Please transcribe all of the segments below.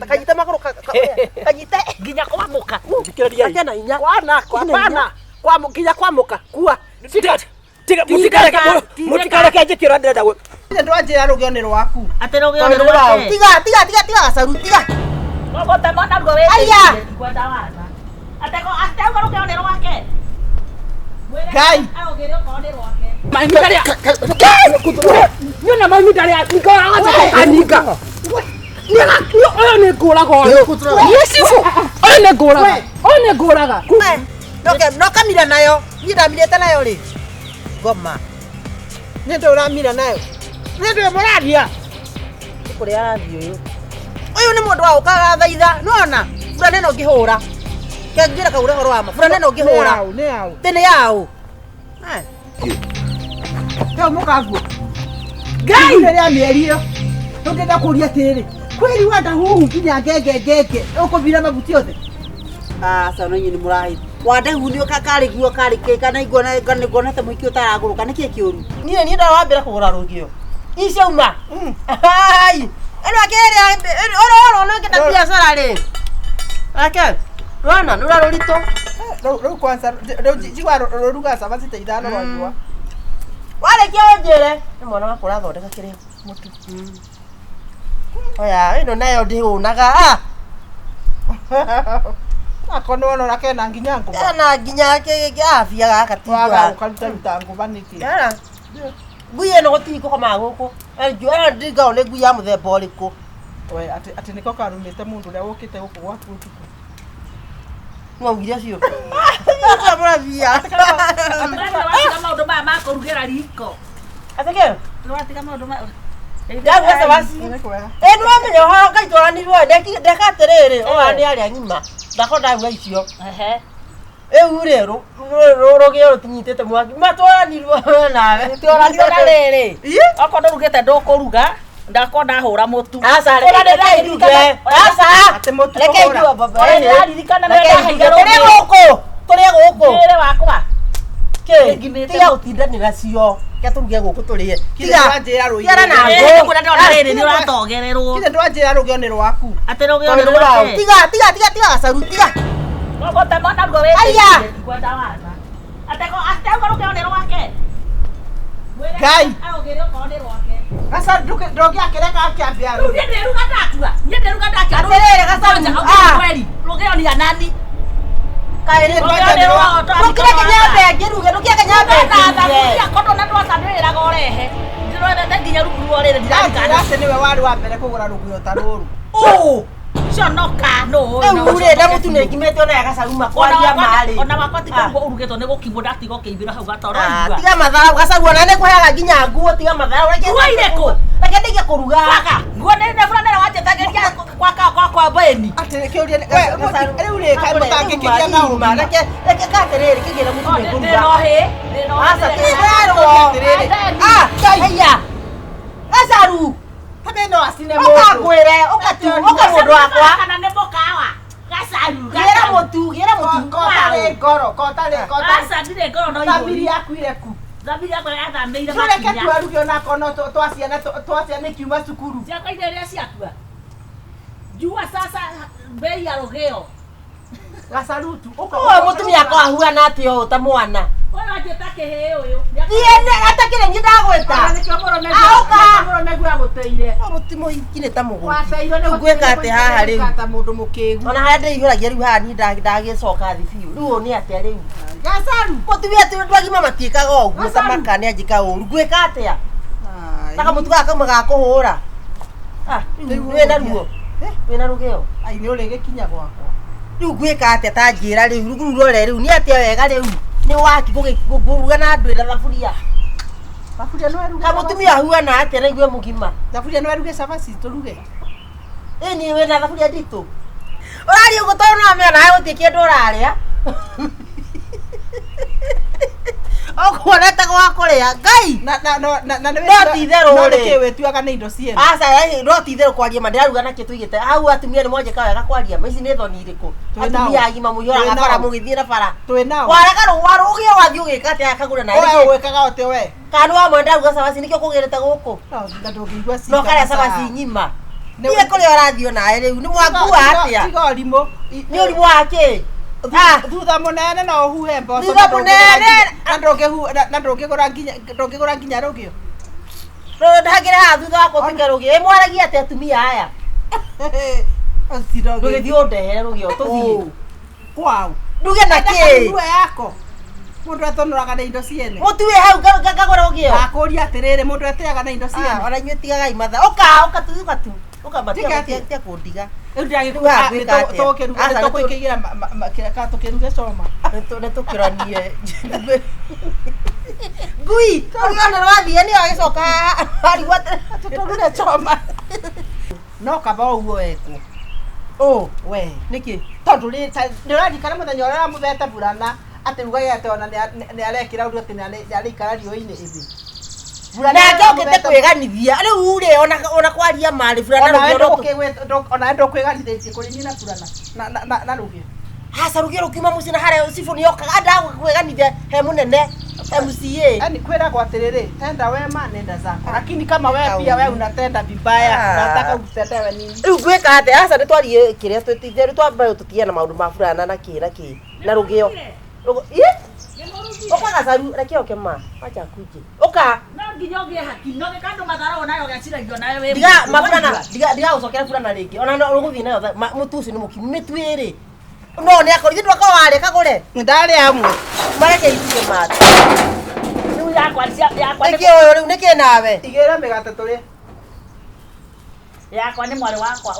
Kanyite magũrũ kanyite. Nginya kwamuka. Thikĩrĩriai. Kake na hinya. Kwana Kwana. Kwa nginya kwamuka kua. Tiga tiga mũtikareke mũtikareke njĩke ũrĩa ndĩrenda gwĩka. Nĩ ndwanjĩra rũgĩo nĩ rwaku. Atĩ rũgĩo Tondũ nĩ nĩ rwao. rwake. Tiga tiga tiga tiga gacaru tiga. Gũtema naruo Aya! wĩtĩkire kwenda wana. Atĩ atĩ rũgĩo nĩ rwake. Mwĩre Ngai. aũgĩre okorwo nĩ rwake. Mahinda rĩa Niona mahinda rĩa nikoraga aninga. Ũyũ nĩ ngũraga ũyũ. Niĩ cibũ. Ũyũ nĩ ngũraga. Ũyũ nĩ ngũraga. We, no no kamira nayo. Niĩ ndamirĩte nayo rĩ. Ngoma. Nĩ ndũ ũramira nayo. Nĩ ndũ mũraria. Nĩ kũrĩa arathiĩ ũyũ. Ũyũ nĩ mũndũ wa ũkaga thaitha. Nĩwona? Burana ĩno ngĩhũra. Kĩanjĩra kaure ũhoro wa ma. Burana ĩno ngĩhũra. Nĩ yaũ. Tĩ nĩ yaũ. Eh, Rĩu mũkaguo. Ngai! Rĩrĩa mĩeri ĩyo. Tũngĩenda kũria atĩrĩrĩ. Kwĩri wanda huhu nginya ngenge ngenge. Ũkũmira mabuti othe. Aca no inyuĩ nĩ mũrahĩ. Wandehu nĩ karĩ guo karĩ kĩ kana nguona nguona ta mũhiki ũtaragũrũka nĩkĩ kĩũru. Niĩ niĩ ndawambĩra kũgũra rũgĩo. Ici ciauma. Ai. Ĩno akĩrĩa ĩno ĩno ngĩta biacara rĩ. Ake. Rwana nĩ ũra rũritũ. Rĩu kwanza rĩu njigua rũruga cabaci ta ithano rwaigua. Warĩkia ũnjĩre. Nĩ mwana wakwa ũrathondeka kĩrĩa mũtu. Oya ĩno nayo ndĩhũnaga. Ah. Ako nĩ wona ũrĩa kena nginya ngũba. Ena nginya kĩ afia gaka ti Waga ũkarutaruta ngũba nĩkĩ? Yara. Ngui ĩno gũtirĩ gũkomaga gũkũ. Ĩno ndingao nĩ ngui ya mũthemba ũrĩkũ. We atĩ atĩ nĩko karumĩte mũndũ ũrĩa wũkĩte gũkũ gwaku ũtukũ. Nĩwaugire ũcio. Mũrabia. Nĩwatiga maũndũ maya ma kũrugĩra riko. Atĩ kĩ? Nĩwatiga maũndũ maya. Ndaruga cabaci. Nĩ kwega. Ĩ nĩwamenya ũhoro Ngai twaranirwo ndeka atĩrĩrĩ ũyũ nĩ arĩa ng'ima. Ndakorwo ndaruga icio. Ehe. Rĩu rĩ rũgĩo rũtinyitĩte mwaki. Matwaranirwo we nawe. Twaranirwo na rĩrĩ. Okorwo ndũrugĩte ndũkũruga, ndakorwo ndahũra mũtu. Aca Ũrĩa reke ndĩraririkana- nduge. Aca. Atĩ mũtu Reke kũhũra. nduge baba. Ũrĩa ndĩraririkana nĩ Reke ndaheire nduge. Tũrĩe rũgĩo. gũkũ. Tũrĩe gũkũ. Mwĩrĩ wakwa. Kĩ? Ngimĩte Tiga gũtindanĩra cio. Reke tũruge gũkũ tũrĩe. Kinya Tiga. ndwanjĩra rũgĩo. Tigana na Ĩĩ, ngũ. nĩkuona ndĩrona rĩrĩ nĩ ũratogererwo. Kinya ndwanjĩra rũgĩo nĩ rwaku. Atĩ rũgĩo nĩ Tondũ nĩ rwao. rwake. Tiga tiga tiga tiga gacaru tiga. Gũtema naruo Aya! wĩtĩkire kwenda wana. Atĩ atĩ rũgĩo nĩ rwake. Mwĩre Ngai! aũgĩre okorwo nĩ rwake. Gaca ndũngĩakĩreka akĩambia Rĩu niĩ ndĩruga ndakua. Niĩ ndĩruga ndakua. Atĩrĩrĩ, Gacaru, Ngoja, ah. kweli. Rũgĩo nĩ anani. Kaĩ nĩ Rũgĩo nĩ rwao, Ndũkire kinyambe ngĩruge ndũkire kinyambe ngĩruge. Kondo na ndwacanĩrĩraga ũrehe. Ndĩrorete nginya rungu rwa rĩrĩ Anjĩra ndirarikana. atĩ nĩwe warĩ wa mbere kũgũra rũgĩo ta rũrũ. Ũ! Conoka nũ Rĩu rĩ na mũtu nĩ ngimĩte ona ya gacaru makwaria marĩ. Ona wakwa ti kũrugwo ũrugĩtwo nĩ gũkimwo ndatiga ũkĩimbĩra hau gatoro Ah, igua. tiga matharau gacaru ona nĩ kũheaga nginya nguo tiga matharau. Reke Nguo irĩkũ? Reke ndĩige kũruga. Gwaka nguo nĩ nĩ burana ĩrĩa wanjĩtagĩria gwaka gwakwa mbeni. Atĩ kĩũria we rĩu rĩ kaĩ mũtangĩkĩgĩa na ũma. Reke reke katĩrĩrĩ kĩgĩre mũtu nĩ Ndĩ ngũruga. nohĩ. Ndĩ nohĩ. Aca ti therwo. Atĩrĩrĩ. Ah, haiya. Gacaru. Kabe no acine Ũka mũndũ. ngwĩre, ũka tu, ũka mũndũ wakwa. Kana nĩ mũkawa. Gacaru. Gĩra mũtu, gĩra mũtu. Kotarĩ ngoro, kotarĩ kotarĩ. Aca ndirĩ ngoro no Thamiri ihũri. yaku ireku. Thamiri yakwa yathamĩire Tũreke makinya. twaruge onako no twaciana twaciana ikiuma cukuru. Ciakwa iria ciakua. Jua sasa bei ya rũgĩo. Gacarutu. Ũyũ mũtumia akwa ahuana atĩa ũũ ta mwana. Ũyũ anjĩta kĩhĩĩ ũyũ. Thiĩ nĩ atakĩrĩ niĩ ndagwĩta. Aũka. Mũrũme agũteire. Ũyũ mũhiki nĩ ta mũgũrũki. Wateirwo nĩ Rĩu ngwĩka atĩa haha rĩu? Ta mũndũ mũkĩgu. Ona harĩa ndĩihũragia rĩu haha niĩ ndagĩcoka thĩ biũ. Rĩu ũũ nĩ atĩa rĩu? Gacaru. Mũtumia ti andũ agima matiĩkaga ũguo ta Gacaru. maka nĩ anjĩka ũru. Ngwĩka atĩa? Ta kamũtu gaka kauma ga kũhũra. Ah, rĩu wĩna ruo. Wĩna rũgĩo. Ai nĩ ũrĩgĩkinya gwakwa. Rĩu ngwĩka atĩa ta njĩra rĩu rĩu rũrore rĩu nĩ atĩa wega rĩu nĩ waki kũruga na andũ ĩna thaburia. Thaburia no eruge. Kamũtumia ahuana atĩa na igue mũgima. Thaburia no eruge cabaci tũruge. Ĩ niĩ wĩna thaburia nditũ. Ũraria ũguo tondũ nĩwamenya nawe gũtirĩ kĩndũ ũrarĩa. Ũkuona ta gwa kũrĩa. Ngai! Na na no na na nĩ No ti itherũ no rĩ. nĩkĩ wĩtuaga nĩ indo ciene. Aca no ti itherũ kwaria ma ndĩraruga nakĩ tũigĩte hau atumia nĩ mwanjĩka wega kwaria ma ici nĩ thoni irĩkũ Twĩ nao. atumia agima mũihũraga Twĩ bara nao. mũgĩthiĩ na bara Twĩ nao. waraga rũgĩo wathiĩ ũgĩka atĩa akagũra na We rĩngĩ ũgwĩkaga ũtĩ we. kana nĩ wamwe ndaruga cabaci nĩkĩo kũgĩrĩte gũkũ No na ndũngĩigua no karĩa cabaci ng'ima Ndiye kũrĩa ũrathiĩ nawe rĩu nĩ mwakua atĩa? Tiga ũrimũ. Nĩ ũrimũ wa kĩ? Thutha mũnene no ũhuhe mboco. Thutha mũnene. Na ndũngĩgũra nginya ndũngĩgũra nginya rũgĩo. Ndagĩra haha thutha wakwa ũtuĩke rũgĩo. Ĩ mwaragia atĩa atumia aya? Ndũgĩthiĩ ũndehere rũgĩo tũthiĩ. Kwao. Nduge na kĩ? Nguo yako. Mũndũ atonoraga na indo ciene. Mũtu wĩ hau ngagũra rũgĩo. Ndakũria atĩrĩrĩ, mũndũ eteaga na indo ciene. Ona inyuĩ tigagai mathaa. Ũka, ũka tu, ũka tu. Ũka Tiga atĩa? matia kũndiga. Rĩu Rĩu haha gwĩka atĩa? Aca, nĩ tũgũkĩgira tũkĩruge coma. Nĩ tũkĩranie. Ngui, rũgĩo nĩ rwathiĩ nĩ agĩcoka haha arigwo atĩ Tũruge coma. No kaba ũguo wekwo. Ũ, We. nĩkĩ? Tondũ ndĩraririkana mũthenya ũrĩa ũramũthete burana atĩ rugage atĩ ona nĩ arekĩra ũndũ atĩ nĩ arĩikara riũa-inĩ ĩthĩ. Nake okĩte kwĩganithia. Rĩu rĩ ona kwaria marĩ burana Onawe rũgĩo no onawe ndũkwĩganithĩtie kũrĩ niĩ na burana na rũgĩo. Aca rũgĩo rũkiuma mũciĩ na harĩa cibũ nĩokaga andaga kwĩganithia he mũnene MCA. Yaani kwĩragwo atĩrĩrĩ, tenda wema nenda zako, lakini kama wewe pia wewe unatenda vibaya, unataka utendewe nini? Rĩu ngwĩka atĩa? Aca nĩ twarie kĩrĩa twĩtithie rĩu twambe tũtige na maũndũ ma burana na kĩ na kĩ na rũgĩo. Ĩ? Ũka gacaru reke oke ma. Wacha akuje. Ũka. No nginya ũgĩe hakiri no gĩka andũ matharagwo nayo ũgeciragia nawe wĩ Ndiga mũndũ. maburana ndiga ndiga gũcokera burana rĩngĩ. Ona no ũgũthiĩ nayo mũtu ũcio nĩ mũkimu mĩtu ĩrĩ. No nĩ akorwo ithuĩ twakorwo warĩa kagũre. Ndarĩa amwe. Mareke itige mate. Rĩu yakwa yakwa Nĩkĩ ũyũ rĩu nĩkĩ nawe? Igĩra mĩgate tũrĩe. Yakwa nĩ mwarĩ wakwa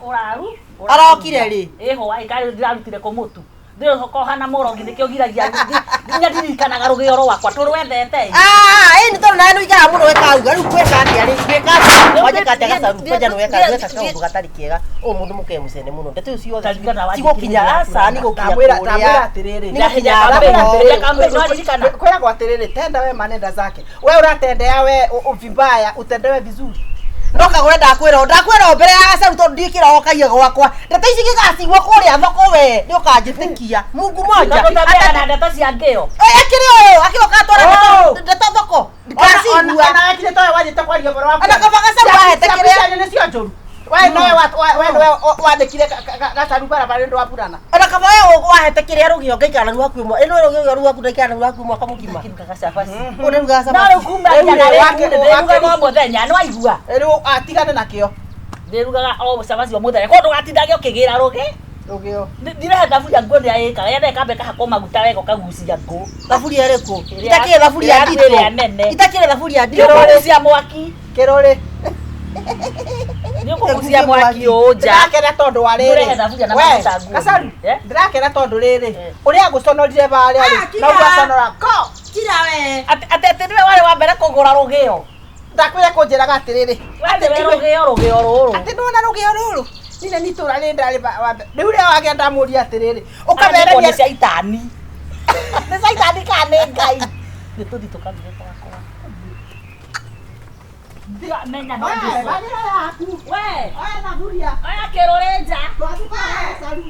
ũraru. Arokire rĩ? Ĩho ĩkarĩ ndĩrarutire kũ mũtu. Ndĩrokoha na mũrogi nĩkĩo giragia nginya ndirikanaga rũgĩo rwakwa tũrwendete. Ah, ĩ nĩ tondũ nawe nĩ ũikaraga mũno wĩkauga rĩu ngwĩka atĩa rĩ? Ngwĩka atĩa? Wanjĩka atĩa gacaru? Kwanja nĩ weka weka kaũndũ gatarĩ kega. Ũyũ mũndũ mũke mũcene mũno. Ndeto icio ciothe Taririkana wanjĩkire cigũkinya aca nĩ gũkinya Ndamwĩra kũrĩa. ndamwĩra atĩrĩrĩ. Nĩ gũkinya Ndamwĩra thoko. atĩrĩrĩ, kwĩragwo atĩrĩrĩ, tenda wema nenda zake. We ũratendea we vibaya, utendewe vizuri. No kagũre ndakwĩra ndakwĩra mbere ya gacaru tondũ ndiĩkĩra okagia gwakwa. Ndeto ici gĩgacigwo kũrĩa thoko we nĩ ũkanjĩtĩkia. Mungu moja. Tondũ ũtambeaga na ndeto cia ngĩo. Akĩrĩ ũyũ akĩoka atwara Oh. ndeto thoko. Ndikacigua. Ona wekire towe wanjĩte kwaria ũhoro wa Ona kaba gacaru wahete kĩrĩa. nĩcio njũru. We nowe we nowe wandĩkire gacaru barabara nĩ ũndũ wa burana. Ona kaba we wahete kĩrĩa rũgĩo ngaikara naruo hakuhĩ ĩno rũgĩo rũu haku ndaikara naruo hakuhĩ mwaka mũgima. Ngĩrugaga cabaci. Ũrĩrugaga No cabaci. rĩu kuma nginya rĩu ndĩrugaga o mũthenya nĩ waigua. Rĩu atigane nakĩo. Ndĩrugaga o cabaci o mũthenya koguo ndũgatindage ũkĩgĩra rũgĩ. Rũgĩo. Ndirehe thaburia ngũ ĩrĩa ĩkaga yenda ĩkambe ĩkahakwo maguta wega ũkagucia ngũ. Thaburia ĩrĩkũ? Ĩrĩa- Itakĩrĩ thaburia ĩrĩa nditũ. ĩrĩa nene. Itakĩrĩ thaburia nditũ. Nĩũkũgucia mwaki. Kĩrũrĩ. Nĩũkũgucia mwaki ũũ nja. Ndĩrakena tondũ wa rĩrĩ. Ndũrehe thaburia na We, maguta nguo. Gacaru, Eh? ndĩrakena tondũ rĩrĩ, Eh. ũrĩa ngũconorire barĩa rĩ, Ah, kira. na ũguo aconora ko. Kira we. Atĩ atĩ atĩ nĩwe warĩ wa mbere kũgũra rũgĩo. Ndakwĩra kũnjĩraga atĩrĩrĩ, We nĩwe rũgĩo rũgĩo rũrũ. atĩ nĩwona rũgĩo rũrũ nine nĩ itũra rĩrĩ ndarĩ wa mbere. Rĩu rĩrĩa wagĩa ndamũria atĩrĩrĩ, Ũkamereria ũkamereria nĩ caitani. Nĩ caitani kana nĩ Ngai. Nĩ tũthiĩ tũkaruge gwakwa. Ndiga menya no We, ndĩcũ. bagĩra yaku. We, Oya thaburia. oya kĩrũrĩ nja. Twathiĩ kwa Gacaru.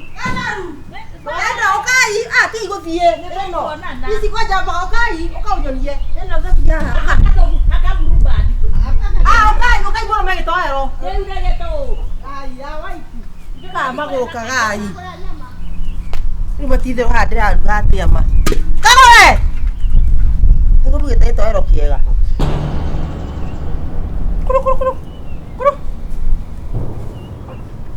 Enda ũkai, ah ti igũthiĩ. Ĩno. Kuonana. Ici kwanja mbaga ũkai, ũkaũnyonie. Ĩno thaburia haha. Akaburubandi. Ah ũkai, ũkai muone megĩtoero. Rĩu rĩgĩtũ. Aya, waiti. Kaa magũkaga i. Rĩu matitherũ haha ndĩraruga atĩa ma. Kagũre! Nĩngũrugĩte gĩtoero kĩega. Kuru kuru kuru. Kuru.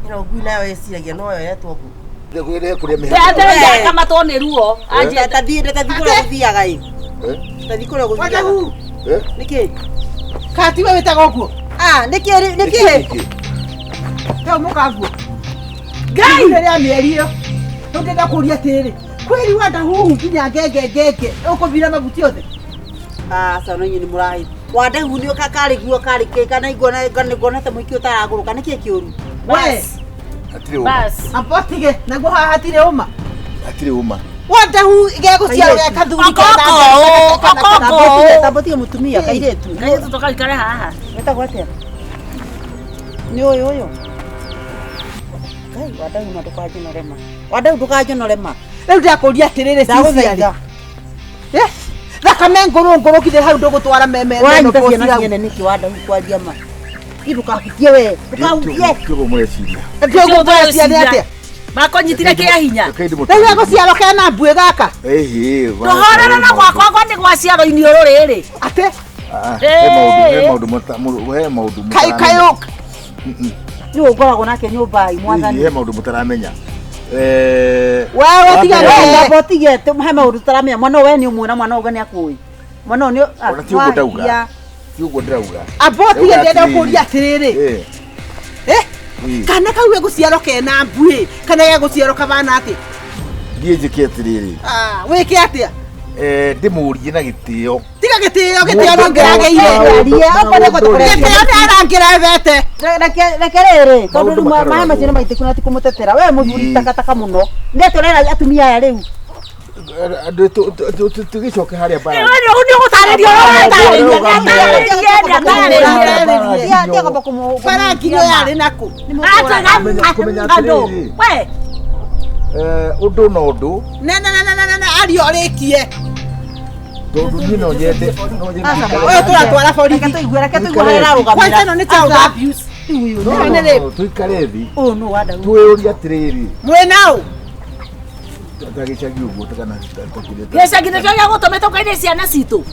Ĩno ngui nayo ĩciragia no yoetwo ngui. Kũrĩa mĩhaka. Ndĩrenda kamatwo nĩ ruo. Anjie Tathiĩ tathiĩ kũrĩa gũthiaga ĩ. Tathiĩ kũrĩa gũthiaga. Wanjahu. Nĩkĩ? Kana tiwe wĩtaga ũguo? Ah, nĩkĩ nĩkĩ? Rĩu mũkanguo. Ngai! Rĩrĩa mĩeri ĩyo. Rĩu ndĩrenda kũũria atĩrĩrĩ, kwĩri wandahuhu nginya ngenge ngenge ũkũbira mabuti othe. Aca no inyuĩ nĩ mũrahĩ. Wandahu nĩ karĩ guo karĩ kĩ kana nguona ta mũhiki ũtaragũrũka nĩkĩ kĩũru? We, Hatirĩ ũma. Bas. amba tige naguo haha hatirĩ ũma. Hatirĩ ũma. Wandahu gegũciarwo ge kathuri Okoko, okoko. Tambotige mũtumia kairĩtu. Kairĩtu tũkaikare haha. Wĩtagwo atĩa? Nĩ ũyũ ũyũ. Ngai wandahu na ndũkanjonore ma. Wandahu ndũkanjonore ma. Rĩu ndĩrakũria atĩrĩrĩ Ndagũthaitha. Thakame ngũrũ ngũrũ kinya hau ndũgũtwara meme Wanyita ciana ciene nĩkĩ wandahu kwaria ma. Ndukahutie we. Ndukahutie. Kiugo mũreciria. Kiugo mũreciria nĩ atĩa? Makonyitire kĩa hinya. Rĩu egũciarwo kena mbuĩ gaka. Ĩhĩ. Tũhorere na gwakwa gwa nĩ gwa ciaro-inĩ ũrũ rĩrĩ. Atĩ? He maũndũ, he maũndũ he maũndũ Kai kai. Nĩ ũngoragwo nake nyũmba mwathani. He maũndũ mũtaramenya. Wewe tiga we tige he maũndũ tũtaramenya. Mwana we nĩ ũmwe na mwana ũga nĩ akũĩ. Mwana nĩ Ona ti ũguo ndauga. Ti ũguo ndĩrauga. Abo tige ndĩrenda kũria atĩrĩrĩ. Eh? Kana kau egũciarwo kena mbuĩ kana gegũciarwo kabana atĩ? Niĩ njĩke atĩrĩrĩ. Ah, wĩke atĩa? Ndĩmũrie na gĩtĩo. Tiga gĩtĩo, gĩtĩo no ngĩragĩire. Gĩtĩo nĩ arangĩrevete. Reke rĩrĩ, tondũ rĩu maĩ macio nĩ maitĩku na ti kũmũtetera. We mũthuri takataka mũno. Nĩ atĩa ũrera atumia aya rĩu? Tũgĩcoke harĩa bara. Rĩu nĩ ũgũtarĩria ũrĩa ũratarĩria. Bara nginyo yarĩ nakũ? Andũ. We. Ũndũ na ũndũ. Ne ne ne ne ne ario rĩkie. Tondũ niĩ no nyende. Ũyũ tũratwara borithi. Reke tũigue harĩa ararũgamĩra. Kwanza ĩno nĩ child abuse. Tũikare thĩ. Ũyũ nũ wanda. Twĩyũrie atĩrĩrĩ. Mwĩ naũ? Gĩcagi ũguo kana gĩcagi nĩkĩo gĩagũtũmĩte ũkaine ciana citũ.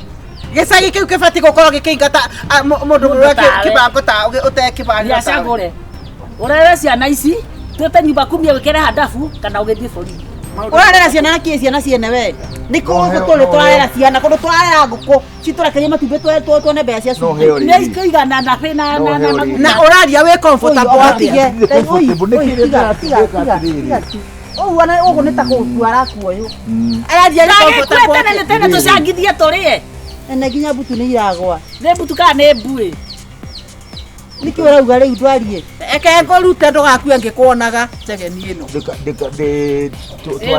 Gĩcagi kĩu kĩbatiĩ gũkorwo gĩkĩingata mũndũ ũrĩa kĩbango ta ũte kĩbari. Gĩacagũre. Ũrere ciana ici twĩte nyumba kumia wĩkĩre handabu kana ũgĩthiĩ borithi. Ũrarera ciana na kĩ ciana ciene we? Nĩ kũndũ tũrĩ tũrarera ciana, kũndũ tũrarera ngũkũ citũrekerie matumbĩ tuone mbeca cia cukuru. Nĩ ikũigana na na na na na ũraria wĩ comfortable atĩa? Ũguo na ũguo nĩ ta gũkua arakuo ũyũ. Araria nĩ comfortable. Tene tene tũcangithie tũrĩe. Na nginya mbutu nĩ iragwa. Nĩ mbutu kana nĩ mbuĩ? Nĩkĩ ũrauga rĩu ndwarie? Eke ngũrute ndũgakue ngĩkuonaga njegeni ĩno.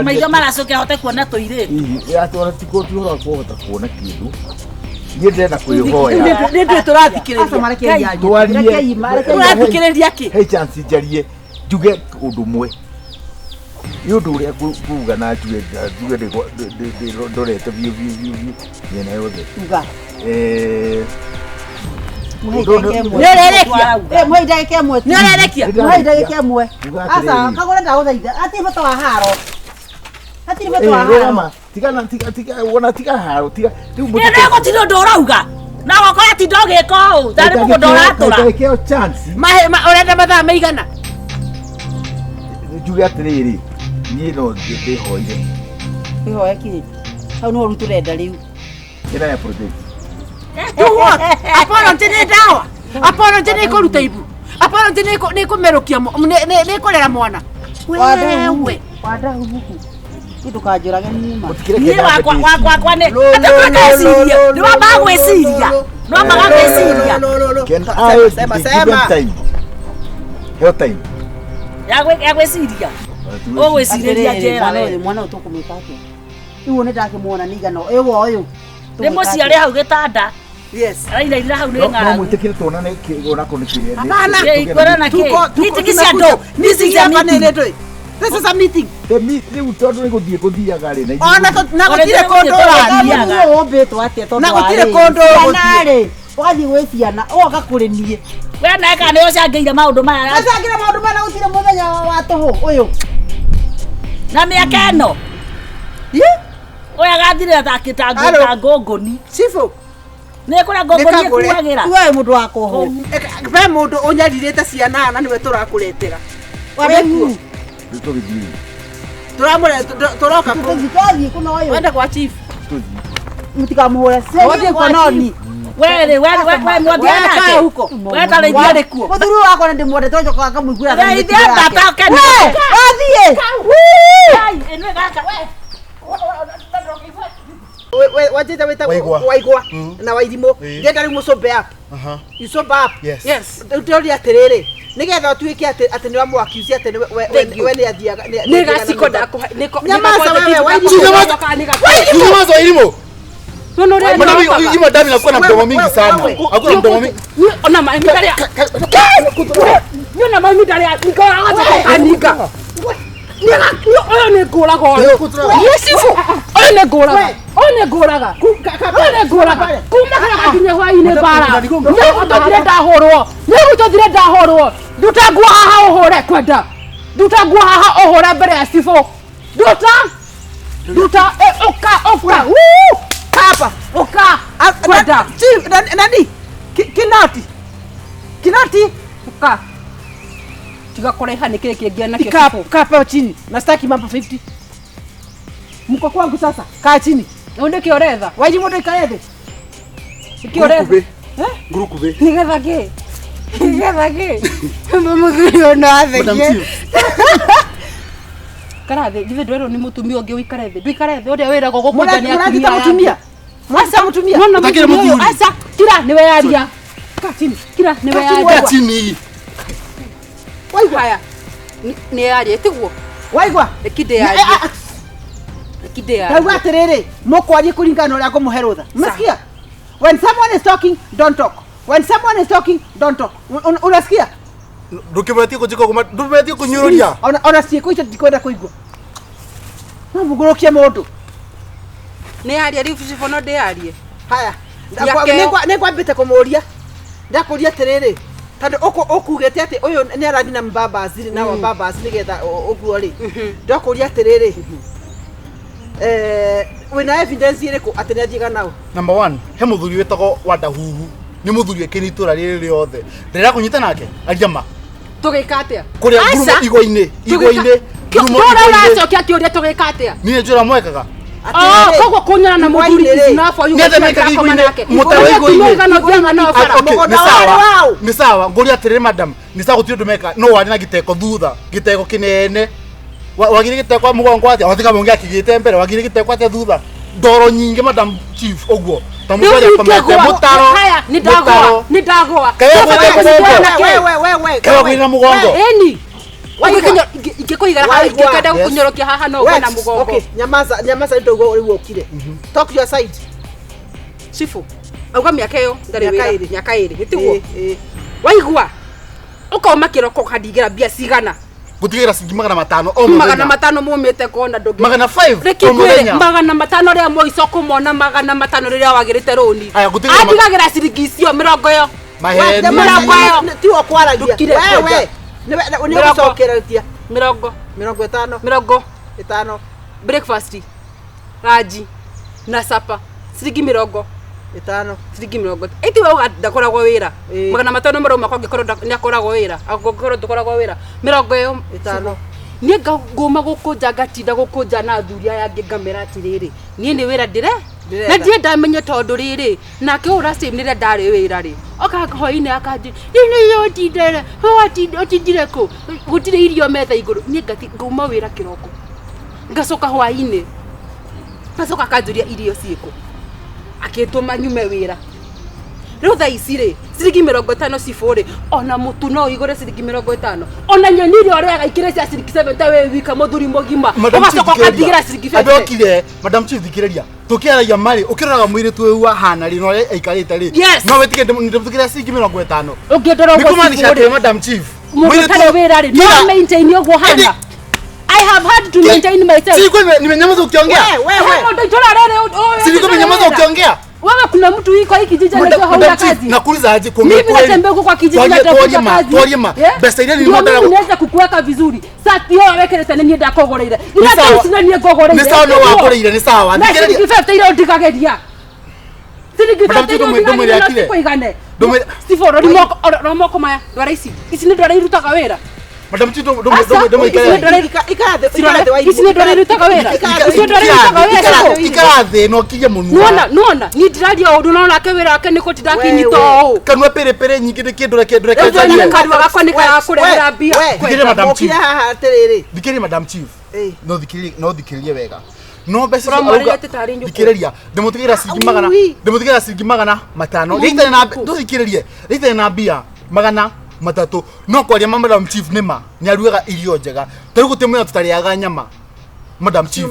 Maitho maracokia hote kuona tũirĩtu. Atwara ti ũhoro wa kũhota kuona kĩndũ. Niĩ ndĩrenda kwĩhoya. Nĩ ndũĩ tũrathikĩrĩria. Twarie. Tũrathikĩrĩria kĩ? He chance njarie njuge ũndũ ũmwe. Nĩ ũndũ ũrĩa nguga na njuge ndorete biũ biũ biũ biũ mĩena yothe. Uga. Nĩ ũrerekia. Mũhe ndagĩka ĩmwe. Nĩ ũrerekia. Mũhe ndagĩka ĩmwe. Aca, kagũre ndagũthaitha. Hatirĩ bata wa haro. Hatirĩ bata wa haro. Tiga tiga wona tiga haro tiga. Rĩu gũtirĩ ũndũ ũrauga. Na wakora tinda ũgĩka ũũ. Tarĩ mũgũnda ũratũra. Ndagĩka chance. Ũrenda mathaa maigana? Njuge atĩrĩrĩ. Niĩ no ndĩhoire. Wĩhoe kĩ? Hau nĩho rĩu tũrenda rĩu. Ĩna ya project. Do what? Apology nĩ ndawa. Apology nĩ kũruta ibu. Apology nĩ kũmerũkia nĩ kũrera mwana. Wewe. Wadahu. Ndũkanjũrage niĩ ma. Niĩ wakwa wakwa nĩ atĩ gwĩciria. Nĩ wambaga gwĩciria. Nĩ wambaga gwĩciria. Can I be given time? Heo time. Ya gwĩciria. Ũgwĩcirĩria njera we. Mwana ũyũ tũkũmwĩka atĩa? Rĩu nĩ ndakĩmuona nĩ igana. Ĩwe ũyũ. Nĩ mũciare hau gĩtanda. Yes. Arainainĩra hau nĩ ng'aragu. No mwĩtĩkĩre tuonane onako nĩ kĩrĩa. Hapana. Kuonana kĩ? Meeting cia andũ. Meeting cia andũ. This is a meeting. The meeting tondũ nĩ gũthiĩ gũthiaga rĩ. Ona na gũtirĩ kũndũ ũrathiaga. Ũmbĩtwo atĩa tondũ na gũtirĩ kũndũ ũgũthiĩ. Ũgathiĩ gwĩ ciana ũgoka kũrĩ niĩ. We nawe kana nĩ ũcangĩire maũndũ maya. Ũcangĩire maũndũ maya na gũtirĩ mũthenya wa tũhũ ũyũ. Na mĩaka ĩno. Ũyũ agathirĩra ta ngũngũni. Chifu. Nĩ kũrĩa ngũngũni ĩkuagĩra. We mũndũ wa kũhũ. Be mũndũ ũnyarirĩte ciana na nĩwe tũrakũretera. Wadahu. Tũgĩthiĩ. Tũroka kũ? Tũthiĩ kũna ũyũ. Wenda kwa chief. Mũtikamũhũre. Cĩĩ kononi. We rĩ we we mwathiĩ nake. We tarĩithia Warĩ kuo. Mũthuri wakwa nĩ ndĩmwendete tondũ akamũiguĩra tha. Rĩithia mbata ũkene. We wathiĩ. Ĩno gaka we. Wajita wita Waigwa na Wairimũ. Ndĩrenda rĩu mũcombe up. You sober up. Yes. Ndĩroria atĩrĩrĩ. Nĩgetha ũtuĩke atĩ nĩ wamũ-accuse atĩ we nĩ athiaga. Nĩ gaciko ndakũhe. Nyamaza wewe Wairimũ. Nyamaza Wairimũ. Mbona hii madami inakuwa na mdomo mingi sana. Hakuna mdomo mingi. Ona maĩ ndarĩa. Ona maĩ ndarĩa. Nikaninga. Ũyũ nĩ ngũraga ũyũ. Nĩ cibu. Ũyũ nĩ ngũraga. Ũyũ nĩ ngũraga. Ũyũ nĩ ngũraga. Kuma kĩroko nginya hwaĩ-inĩ mbara. Nĩgũtũthire ndahũrwo. Nĩgũtũthire ndahũrwo. Nduta nguo haha ũhũre kwenda. Nduta nguo haha ũhũre mbere ya cibũ. Nduta. Nduta ũka ũka. Wuu! Hapa. Ũka. Kwenda. Chief, nani? Kinoti. Kinoti. Ũka. Tiga kũraiha nĩ kĩrĩ kĩngĩ nakĩo Kaa cibũ. kaa pale chini. Na sitaki mambo 50. Mko kwangu sasa. Kaa chini. Ũyũ nĩkĩ ũretha? Waji moto ikae thĩ. Nĩkĩ ũretha? Ngurukube. Nĩgetha kĩ? Nĩgetha kĩ? Mũthuri ũyũ no Madam athekie. Chief. Ikara thĩ, githĩ ndwerwo nĩ mũtumia ũngĩ ũikare thĩ. Ndũikare thĩ ũrĩa wĩragwo gũkũnja nĩ Mũrathita atumia aya mũtumia. angĩ. Mũrathita mũtumia. Nona Ũtakĩrĩ mũtumia ũyũ, mũthuri. aca, kira nĩwe yaria. Kaa chini. Kira nĩwe Kaa chini. yaria. Kaa chini. Waigua. Haya. Nĩ yaria tiguo? Waigua. Reki ndĩyarie. Reki ndĩyarie. Ndauga atĩrĩrĩ, mũkwarie kũringana na ũrĩa ngũmũhe rũtha. Umesikia? When someone is talking, don't talk. When someone is talking, don't talk. Unasikia? Ndũkĩbetie kũnjĩka ũguo, ndũbetie kũnyũrũria. Ona ciĩko icio ndikwenda kũigua. No mũgũrũkie mũndũ. Nĩ yaria rĩu cibũ no ndĩyarie. Haya. Nĩakeo. Nĩngwambĩte kũmũria. Ndakũria atĩrĩrĩ, tondũ ũkugĩte atĩ ũyũ nĩ arathiĩ na mbambaci na wambambaci nĩgetha ũguo rĩ. Ndakũria atĩrĩrĩ, wĩna evidence ĩrĩkũ atĩ nĩ athiaga nao? Number one, he mũthuri wĩtagwo Wandahuhu. Nĩ mũthuri wĩkĩire itũra rĩrĩ rĩothe. Ndĩrenda kũnyita nake, aria ma. Tũgĩka atĩa? Kũrĩa Aca. ngurumo igwa-inĩ, igwa-inĩ, ngurumo Ndũra igwa-inĩ. ũracokia kĩũria tũgĩka atĩa? Niĩ nĩ njũra mwekaga. Oh, koguo kũnyona na mũthuri Igwa-inĩ is enough for you Nĩ atĩa gũtiga mekaga ndakoma igwa-inĩ? nake. Mũtaro Ũrĩa igwa-inĩ. atumia aigana ũthiaga nao bara. Okay, Mũgũnda nĩ sawa. warĩ waũ? Nĩ sawa, ngũria atĩrĩrĩ madam, nĩ sawa gũtirĩ ũndũ meka, no warĩ na gĩteko thutha, gĩteko kĩnene. Wagire gĩteko mũgongo atĩa? Watiga mũngĩ akĩgĩte mbere, wagire gĩteko atĩa thutha? Ndoro nyingĩ madam chief ũguo. Ta mũndũ Rĩu arĩa akomete, ingĩgũa, mũtaro. haya, nĩ ndagũa, mũtaro. nĩ ndagũa. Kaĩ Nĩ wagũĩte bata mũgongo? kũnyitwo na kĩ? We, we, we, Kaĩ wagũire na mũgongo? Ĩni. Waigua? Ingĩkũigĩra haha, Waigua? ingĩkenda Yes. gũkũnyorokia haha no ũgwe na mũgongo. Okay, nyamaza, nyamaza nĩ ndauga rĩu ũkire. Talk your side. Cibũ, auga mĩaka ĩyo ndarĩ Mĩaka wĩra, ĩrĩ. mĩaka ĩrĩ, nĩ tiguo? Ĩ, ĩ. Waigua? Ũkauma kĩroko ũkandigĩra mbia cigana? Gũtigĩra ciringi 500 o Magana mũthenya. matano mumĩte kona ndũngĩ. 500 Reke o ngwĩre, mũthenya. 500 rĩa mũico kũmona 500 rĩrĩa wagĩrĩte rũni. Aya, gũtigĩra Andigagĩra ciringi icio mĩrongo ĩyo. Maheni. Mĩrongo ĩyo. Tiwe kwaragia. Ndũkire, We, kwenda. we. Nĩ Mĩrongo. ũgũcokereria. Mĩrongo. 50. Mĩrongo. Ĩtano. Breakfast, ranji na sapa ciringi mĩrongo Ĩtano. ciringi mĩrongo ĩti we uga ndakoragwo wĩra Ĩ. 500 marauma kwa angĩkorwo nĩakoragwo wĩra angĩkorwo ndũkoragwo wĩra mĩrongo ĩyo Ĩtano. niĩ ngũma gũkũnja ngatinda gũkũnja na athuri aya angĩ ngamera atĩrĩrĩ niĩ nĩ wĩra ndĩre Ndĩretha. na ndirĩ ndamenye tondũ rĩrĩ nake ũyũ last time rĩrĩa ndarĩ wĩra rĩ oka hwainĩ akanjĩ nĩ ũtindere ũtindire kũ gũtirĩ irio metha igũrũ niĩ ngauma wĩra kĩroko ngacoka hwainĩ ngacoka akanjũria irio ciĩkũ akĩtũma nyume wĩra rĩu thaa ici rĩ ciringi 50 cibũ rĩ ona mũtu no ũigũre ciringi 50 ona nyeni iria ũrĩaga ikĩrĩ cia ciringi 70 wĩ wika mũthuri mũgima Madam Chief, ũgacoka ũkandigĩra thikĩrĩria. ciringi Andũ 50 okire, Madam Chief thikĩrĩria. Tũkĩaragia marĩ, ũkĩroraga mũirĩtu ũyũ ahana rĩ, na ũrĩa aikarĩte rĩ. Yes. No wĩtĩkie ndĩmũtigĩra ciringi 50. ũngĩndora Nĩ ũguo kũmaanisha cibũ atĩrĩ rĩ Madam Chief. mũndũ mũirĩtu ũtarĩ ũyũ- wĩra rĩ no Kira. maintain ũguo hana Ĩndĩ- I have had to maintain myself. Si kwani nimenyamaza ukiongea? We, we, we. Mũndũ itũra rĩrĩ ũyũ Si nilikuwa nimenyamaza ukiongea? Wewe kuna mtu kwa hii kijiji anajua hauna Madam Chief, kazi. nakuuliza aje kuongea Mimi kweli? natembea huko kwa kijiji natafuta Twarie ma, kazi. twarie ma. Yeah? Mbeca iria Ndio nilimwatara mimi naweza kukuweka vizuri. Sati hiyo wekere tene niĩ ndakũgũrĩire. Nĩ Ira sawa. thaa ici na niĩ ngũgũrĩire. Nĩ sawa no wangũrĩire, nĩ sawa. Na Thikĩrĩria. ciringi 50 iria ũndigagĩria. Ciringi Madam 50 Chief, iria ndũmwĩre ũndigagĩria no akire. cikũigane. Ndũmwĩre- Steve, rori moko, rora moko maya, ndwara ici. Ici nĩ ndwara irutaga wĩra. Madam Chief, Asa, ndũmũikare. ici nĩ Ikara thĩ, ikara thĩ Ici nĩ ndwara irutaga wĩra. Ici nĩ ndwara irutaga wĩra. Ikara- Ikara thĩ na ũkirie mũnua. Nuona, nuona, niĩ ndiraria ũndũ no nake wĩra wake nĩ kũtinda akĩnyita ũũ. Kanua pĩrĩpĩrĩ nyingĩ nĩ kĩndũ reke ndũreke Rĩu njarie. nĩ kanua gakwa nĩ karakũrehera mbia. Thikĩrĩria Madam Chief. Mũkire haha atĩrĩrĩ. Thikĩrĩria Madam Chief. Ĩ. No thikĩrĩrie, no thikĩrĩrie wega. No mbeca icio Ũramwarĩria arauga atĩ tarĩ nyũkwa. thikĩrĩria, ndĩmũtigĩra ciringi magana, Ui. ndĩmũtigĩra ciringi 500. Rĩitarĩ na ndũthikĩrĩrie, rĩitarĩ na mbia 300. No kwaria ma Madam Chief nĩ ma, nĩ arugaga irio njega. Ta rĩu gũtirĩ mũthenya tũtarĩaga nyama. Madam Chief.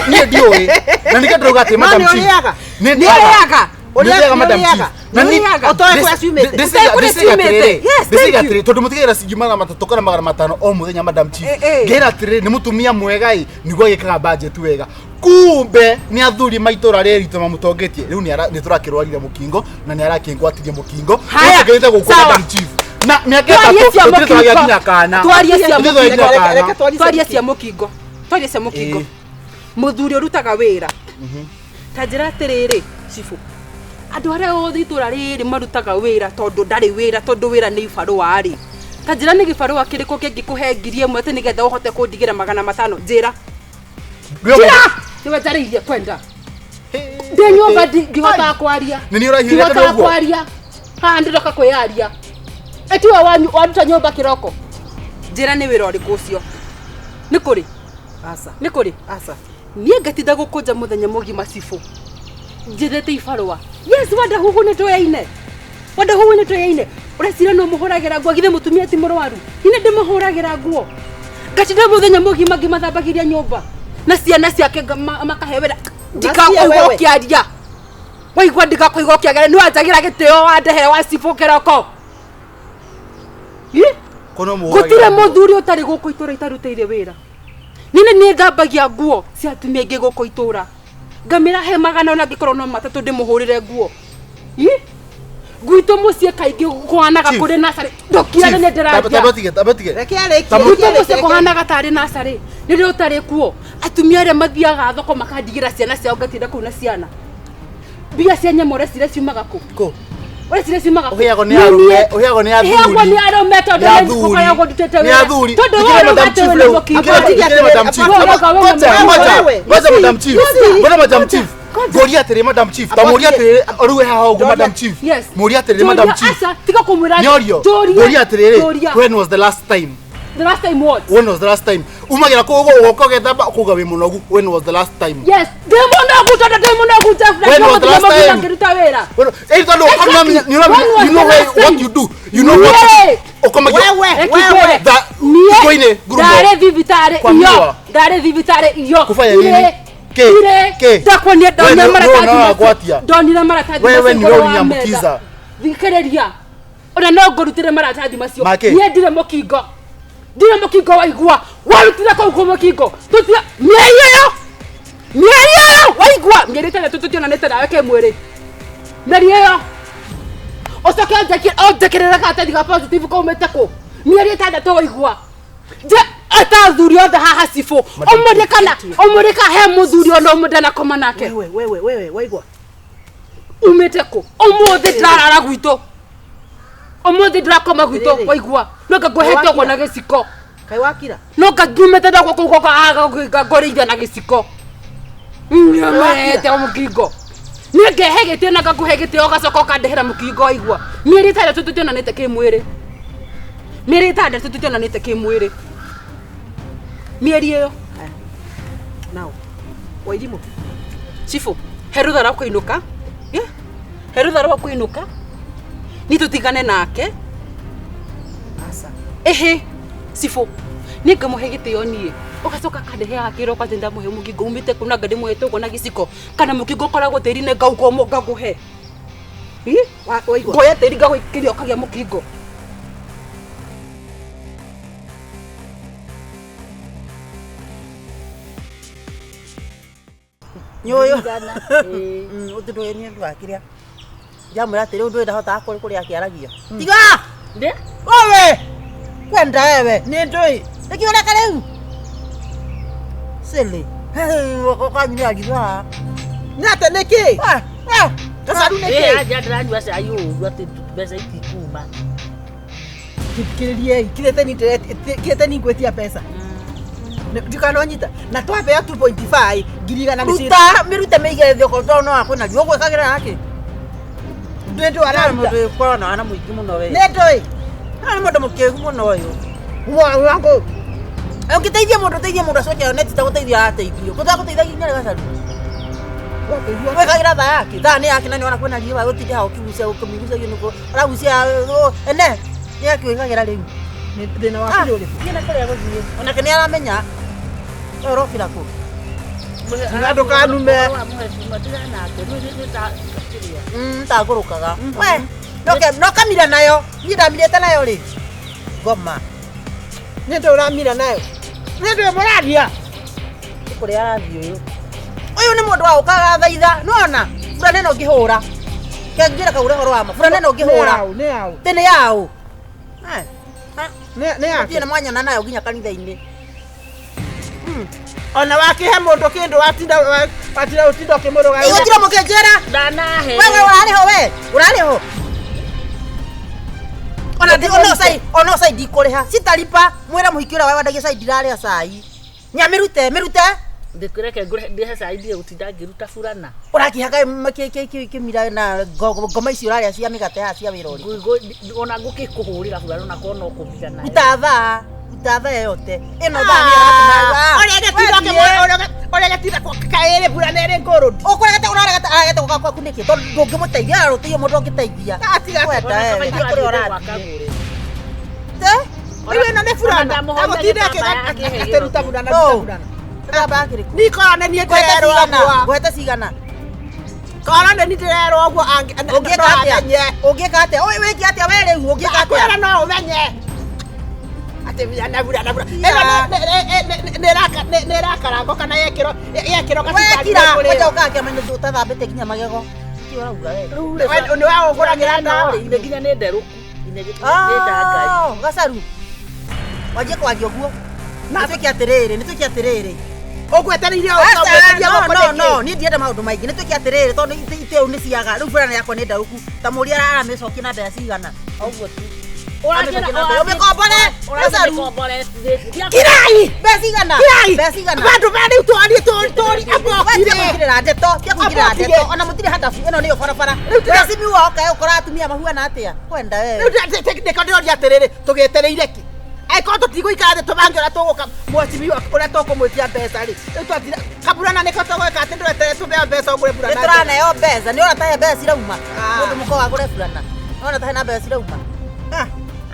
Niĩ ndiũĩ. Na nĩkĩo ndĩrauga atĩ No Madam nĩ Chief. ũrĩaga? Nĩ Nĩ ũrĩaga? Nĩ ndĩaga Madam Nĩ Chief. ũrĩaga? Na Nĩ nĩ- ũrĩaga? Ũtoĩ kũrĩa ciumĩte? Ũtoĩ kũrĩa ciumĩte? Yes, thank ndĩciga you. atĩrĩ tondũ mũtigagĩra ciringi 300 kana 500 o mũthenya Madam Chief. Eh, eh. Ngera atĩrĩrĩ nĩ mũtumia mwega ĩ nĩguo agĩkaga budget wega. Kumbe nĩ athuri ma itũra rĩrĩ ritũ mamũtongetie. Rĩu nĩ tũrakĩrwarire mũkingo na nĩ arakĩngwatirie mũkingo. Haya, Tũkĩrĩte gũkũ sawa. Madam Chief. Na mĩaka Twarie ĩtatũ cia tũtirĩ tũragĩa mũkingo. nginya kana. Twarie cia Tũtirĩ tũragĩa nginya mũkingo. kana. Reke twarie Twarie cia mũkingo. Twarie cia mũkingo. Ĩĩ. Mũthuri ũrutaga wĩra. Ta njĩra atĩrĩrĩ, cibũ. Andũ arĩa othe itũra rĩrĩ marutaga wĩra tondũ ndarĩ wĩra tondũ wĩra nĩ ibarũa rĩ. Ta njĩra nĩ gĩbarũa kĩrĩkũ kĩngĩkũhe 1000 atĩ nĩgetha ũhote kũndigĩra 500? Njĩra. Njĩra! Nĩwe njarĩirie kwenda. Ndĩ nyũmba ndihotaga kwaria. Nĩ niĩ ũrahiũrĩte Ndihotaga ũguo? kwaria. Haha ndĩroka kwĩyaria. Ĩtiwe wanyu waruta nyũmba kĩroko. Njĩra nĩ wĩra ũrĩkũ ũcio? Nĩ kũrĩ? Aca. Nĩ kũrĩ? Aca. Niĩ ngatinda gũkũnja mũthenya mũgima cibũ. Njethete ibarũa. Yes, wanda huhu nĩ tũyaine. Wanda huhu nĩ tũyaine. Ũreciria no mũhũragĩra nguo githĩ mũtumia ti mũrwaru. Niĩ ndĩmũhũragĩra nguo. Ngatinda mũthenya mũgima ngĩmathambagĩria nyũmba. Na ciana ciake makahe wĩra. Ndikakũigua wewe. ũkĩaria. Waigua ndikakũigua ũkĩaria. Nĩ wanjagĩra gĩtĩo wandehere wa cibũ kĩroko. Ĩ? Kono mũhũragĩra Gũtirĩ nguo. mũthuri ũtarĩ gũkũ itũra itarutĩire wĩra. Niĩ nĩ thambagia nguo cia atumia aingĩ gũkũ itũra. Ngamĩra he 100 ona angĩkorwo no 3 ndĩmũhũrĩre nguo. Ĩ? Gwitũ mũciĩ kaingĩ kũhanaga Chief. kũrĩ nacarĩ. Ndũkirane nĩ ndĩraria. Tamba tige, tamba tige. Reke arĩkie. Tamba- Gwitũ mũciĩ kũhanaga tarĩ nacarĩ. Rĩrĩa ũtarĩ kuo, atumia arĩa mathiaga thoko makandigĩra ciana ciao ngatinda kũu na ciana. Mbia cia nyama ũreciria ciumaga kũ? Kũ? Ũreciria ciumaga kũ? Ũheagwo nĩ Nĩ arũme, niĩ. ũheagwo nĩ athuri. Heagwo nĩ arũme tondũ Nĩ nĩ athuri. ngũkoragwo ndutĩte Nĩ wĩra. athuri. Tondũ Thikĩrĩria wewe Madam ũrauga atĩ Chief wĩna rĩu. mũkingo. Thikĩrĩria Madam Chief. Wewe ũrauga wĩna Ngoja, mũkingo. ngoja. Wewe. Ngoja Madam Chief. Ngoja Madam Chief. Ngoja. Ngoria atĩrĩ Madam Chief. Ta mũria atĩrĩrĩ, rĩu haha ũguo Madam Chief. Yes. Mũria atĩrĩrĩ Madam Njũria, Chief. aca, tiga kũmwĩra. Nĩorio. Njũria. Ngoria atĩrĩrĩ, Njũria. when was the last time? The last time what? When was the last time? Umagira kũu ũguo ũgoka ũgethamba ũkauga wĩ mũnogu. When was the last time? Yes. Ndĩ mũnogu tondũ ndĩ mũnogu Jeff, na When was the mũthenya last mũgima time? ngĩruta wĩra. When- Eh, tondũ Exactly. ũkamenya- nĩ ũramenya- When was you know the why- last what time? you do. You know what Niĩ. ũkomagia- Wewe, Reke wewe. ngwĩre. Tha- Niĩ thikũ-inĩ, ngurumo. ndarĩ thibitarĩ Kwa iyo miwa. ndarĩ thibitarĩ iyo Kufanya nini? Irĩ. Kĩ? Irĩ. Kĩ? Ndakuonia We ndonire nĩ- maratathi nĩ macio. ũragwatia. Ndonire maratathi Wewe macio nĩwe igũrũ wa ũrĩnyamũkiza. metha. Thikĩrĩria ona no ngũrutĩre maratathi macio Makĩ? niĩ ndirĩ mũkingo ndirĩ mũkingo waigua warutire kũu kũ mũkingo tũtira mĩeri ĩyo mĩeri ĩyo waigua mĩeri ĩtandatũ tũtionanĩte nawe kĩmwĩrĩ mĩeri ĩyo ũcoke ũnjĩkĩrĩre karatathi ga positive kaumĩte kũ mĩeri ĩtandatũ waigua nje ata athuri othe haha cibũ ũmũrie kana ũmũrie kana he mũthuri ona ũmwe ndanakoma nake Wewe, wewe, wewe, waigua. umĩte kũ ũmũthĩ ndĩrarara gwitũ ũmũthĩ ndĩrakoma gwitũ Rĩrĩ. waigua no ngangũhete ũguo na gĩciko Kaĩ wakira? no ngangiumĩte ndagwo kũu goka ngũrĩithia na gĩciko nĩmehete mũkingo niĩ ngehe gĩtĩo na ngakũhe gĩtĩo ũgacoka ũkandehera mũkingo waigua mĩeri ĩtandatũ tũtionanĩte kĩmwĩrĩ mĩeri ĩtandatũ tũtionanĩte kĩmwĩrĩ mĩeri ĩyo Now. Wairimũ. cibũ he rũtha rwa kũinũka Yeah. he rũtha rwa kũinũka ni tũtigane nake Aca. ĩhĩ cibũ niĩ ngamũhe gĩtĩo niĩ ũgacoka akandeheaga kĩroko atĩ ndamũhe mũkingo umĩte kũ na ngandĩmũhete ũguo na gĩciko kana mũkingo ũkoragwo tĩri-inĩ ngauga ũmwe ngakũhe Ĩ? Waigua. ngoya tĩri ngagũikĩria ũkagĩa mũkingo Nyoyo. Ũndũ ũyũ nĩ ũndũ wa kĩrĩa. Njamwĩra atĩrĩ ũndũ ũyũ ndahotaga kũrĩ kũrĩa akĩaragia. Tiga! Ndĩ? Wewe! Kwenda wewe, nĩ ndũĩ. Nĩkĩ ũreka rĩu? Silly. Ũkanyuria haha. Nĩ atĩ nĩkĩ? Gacaru Ĩ, nĩkĩ? anja ndĩranyua cai ũru atĩ mbeca itikuma. Thikĩrĩriei, kirĩte ni kirĩte ni ngwĩtia mbeca. Ndikanonyita. Na twabeo 2.5 ngiri igana nĩ Ruta, mĩrute mĩige thĩ okorwo tondũ no akwĩna ruo ũgwĩkagĩra nakĩ? Ndĩ ndũ araruta. Mũndũ ũkoragwo na wana mũingĩ mũno we. Nĩ ndũĩ. Nĩ mũndũ mũkĩgu mũno ũyũ. Wangu. Ũngĩteithia mũndũ ũteithie mũndũ acoke one ti ta gũteithia arateithio. Gũtagũteithagia nginya rĩ gacaru. Wĩkagĩra thaa yake. Thaa nĩ yake na nĩwona kwĩna riũa gũtinde haha ũkĩgucia ũkĩmĩgucagia nĩguo ũragucia ene nĩ yake wĩkagĩra rĩu. Thĩna waku nĩ ũrĩkũ? Thiĩ na kũrĩa gũthiĩ. Onake nĩ aramenya. We ũrokĩra kũ? Tiga ndũkanume. Ndagũrũkaga. We no kamira nayo. Niĩ ndamirĩte nayo rĩ. Ngoma. Nĩ ndũ ũramira nayo. Nĩ ndũ mũraria. Nĩ kũrĩa arathiĩ ũyũ. Ũyũ nĩ mũndũ wa ũkaga thaitha. Nĩwona? Burana ĩno ngĩhũra. Kenjĩra kaure ũhoro wa ma. Burana ĩno ngĩhũra. Nĩ yaũ? Tĩ nĩ yaũ. Eh, Nĩ yake? Thiĩ na mwanyona nayo nginya kanitha-inĩ. Ona wakihe mũndũ kĩndũ watinda watinda ũtinda ũkĩmũrũga. Ĩ gũtirĩ mũkĩnjĩra. Ndanahe. Wewe ũrarĩ ho we? Ũrarĩ ho? Ona ndi ona cai ona cai ndikũrĩha. Sitaripa mwĩre mũhiki ũrĩa wendagia cai ndirarĩa cai. Nyamĩrute mĩrute. Ndĩkũreke ngũre ndĩhe cai ndige gũtinda ngĩruta burana. Ũrakĩhaka kĩmira na ngoma icio ũrarĩa cia mĩgate haha cia wĩra ũrĩkũ? Ona ngũkĩkũhũrĩra burana ona korwo no kũmira nayo. Ruta thaa, ruta thaa yote. Ĩno thaa nĩ ĩratũma. Ũrĩa gĩtinda kaĩrĩ burana ĩrĩ ngũrũndi. Ũkũregete ũraregete aregete gũka kwaku nĩkĩ? Tondũ ndũngĩmũteithia ararũtĩire mũndũ ũngĩteithia. Atiga Wenda Ona wewe, kaba nĩ kũrĩa ithuĩ ũrathiĩ. gwakagũre. Te? Rĩu ĩno nĩ burana. Agũtinda akĩruta burana ruta burana. Gĩtambaya kĩrĩkũ? Niĩ korwo nĩ niĩ Ngwete ndĩrerwo cigana? ũguo. Ngwete cigana? Korwo nĩ niĩ ndĩrerwo ũguo Ũngĩka atĩa? Ũngĩka atĩa? Ũyũ wĩke atĩa we rĩu? Ũngĩka atĩa? Kwĩra no ũmenye. Atĩ burana burana burana. Ĩno nĩ ĩrakarangwo kana yekĩrwo yekĩrwo Wekira, kwanja ũkaga kĩama-inĩ ũtathambĩte nginya magego. Kĩ ũrauga we? Nĩ we ũgũragĩra ndawa. Ine nginya nĩ nderũku. Ine nĩ ndangai. Ah, gacaru. Wanjie kwaria ũguo. Nĩtwĩke atĩrĩrĩ, nĩtwĩke atĩrĩrĩ. Ũgwetereire Aca, ũgwetereire no, gũkũ no, nĩkĩ? no, niĩ ndienda maũndũ maingĩ. Nĩtwĩke atĩrĩrĩ, tondũ itĩ ũũ nĩ ciaga. Rĩu burana yakwa nĩ ndarũku. Ta mũria aramĩcokia na mbeca cigana. Ũguo tu. Ũmĩkombore, gacaru. Kirai! Mbeca cigana? Kirai! Mbeca cigana? Bandũ ba rĩu twarie tũri Tia kũingĩrĩra ndeto, tia kũingĩrĩra Abokire. ndeto. Ona mũtirĩ hadabu, ĩno nĩyo barabara. Rĩu tira- Mheshimiwa oka ũkora atumia mahuana atĩa? Kwenda wewe. Rĩu nĩko ndĩroria atĩrĩrĩ tũgĩetereire kĩ? Angĩkorwo tũtigũikara thĩ tũbange ũrĩa tũgũka mheshimiwa ũrĩa tũkũmwĩtia mbeca rĩ rĩu twatira kaburana nĩko tũgwĩka atĩ ndweterere tũheo mbeca ũgũre burana Nĩ tũraneo mbeca, nĩ ũrona ta he mbeca cirauma. Ah. Mũndũ mũkoo agũre burana. Nĩ ũrona ta hena mbeca cirauma. Ah,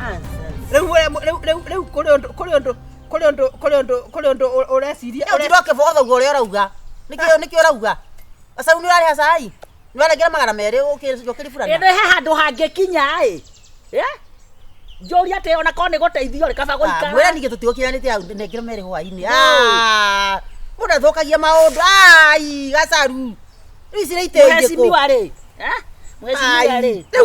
Nonsense. rĩu rĩu rĩu rĩu kũrĩ ũndũ kũrĩ ũndũ kũrĩ ũndũ kũrĩ ũndũ kũrĩ ũndũ ũreciria Rĩu ũtinda ũkĩbogotha ũguo ũrĩa ũrauga. Nĩkĩo nĩkĩo ũrauga? Gacaru nĩ ũrarĩha cai? Nĩ ũrarengera 200 ũkĩri burana? Ĩno he handũ hangĩkinya ĩ. Njũria atĩ ona korwo nĩ gũteithio rĩ kaba gũikara. Mwĩra ningĩ tũtigũkinyanĩte hau nengera 2 hwainĩ. Ah, Mũndũ athũkagia maũndũ. Ai, gacaru. Rĩu ici nĩ itĩ irĩkũ? Mheshimiwa rĩ. Mheshimiwa rĩ. Rĩu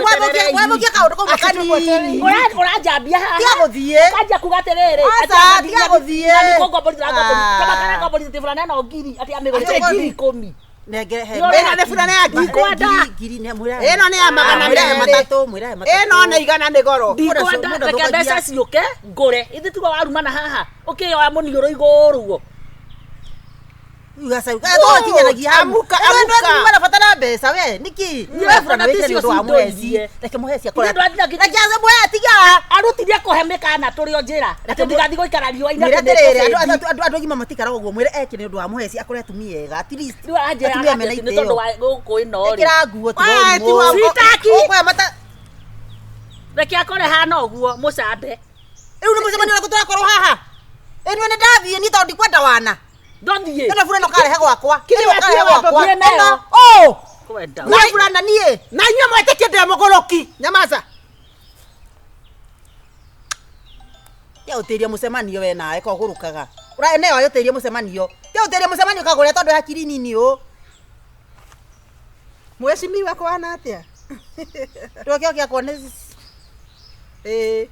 wathũkia kaũndũ kau kanini. Ũranjambia haha. Tiga gũthiĩ. Ũkanjia kuga atĩrĩrĩ. Aca, tiga gũthiĩ. Nĩkũngomborithia Ah. kaba kana ngomborithia burana ĩno ngiri atĩ amĩgũrĩte Atĩ ngiri 10. Nengere he. Ĩno nĩ burana ya ngiri. Ndikwenda. Ngiri nĩ mwĩra. Ĩno nĩ ya magana Mwĩra he merĩ. matatũ, mwĩra he matatũ. Ĩno nĩ igana nĩ goro. Ndikwenda Mũndũ reke athũkagia. mbeca ciũke ngũre. Ithuĩ tiga warumana haha ũkĩoya mũniũrũ igũrũ ũguo. Gacaru. Tũgakinyanagia hau. Amuka, Andũ amuka. atumia marabatara mbeca we. Nĩkĩ? Niĩ We burana ona wĩkĩre ti nĩ ũndũ wa cio mũheci. cindoirie. Reke mũheci akore. Ithuĩ ndwathire nginya- Reke ace mũheci tiga. Arutithie kũhe mĩkana tũrĩ o njĩra. Atĩ ndigathiĩ gũikara riũa-inĩ Mwĩre atĩ nĩ atĩrĩrĩ, ngũbĩndi. andũ agima matikaraga ũguo. Mwĩre eke nĩ ũndũ wa mũheci akore atumia ega. At least Rĩu aranjĩra atumia mena atĩ nĩ tondũ itĩo. wa gũkũ ĩno rĩ. Ĩkĩra nguo tiga Wee, ũrimũ. ti wa- Sitaki. Ũkũhe mata. Reke akore hana ũguo mũcambe. Rĩu nĩ mũcemanio ũrĩkũ tũrakorwo haha? Ĩ niĩ nĩ ndathiĩ niĩ tondũ ndikwenda wana. Ndothiĩ. Ĩno burana ũkarehe gwakwa. Kĩrĩa Ĩno ũkarehe watiga gwakwa. ndũthiĩ nayo. Ĩno, ũ. Kwenda. Na burana niĩ. Na inyuĩ mwetĩkie ndĩ mũgũrũki. Nyamaza. Tia ũtĩrie mũcemanio we nawe ko ũgũrũkaga. Ũra nayo ũtĩrie mũcemanio. Tia ũtĩrie mũcemanio kagũre tondũ hakiri nini ũ. Mheshimiwa kwana atĩa? Ndũkĩo gĩakwa nĩ Ĩĩ.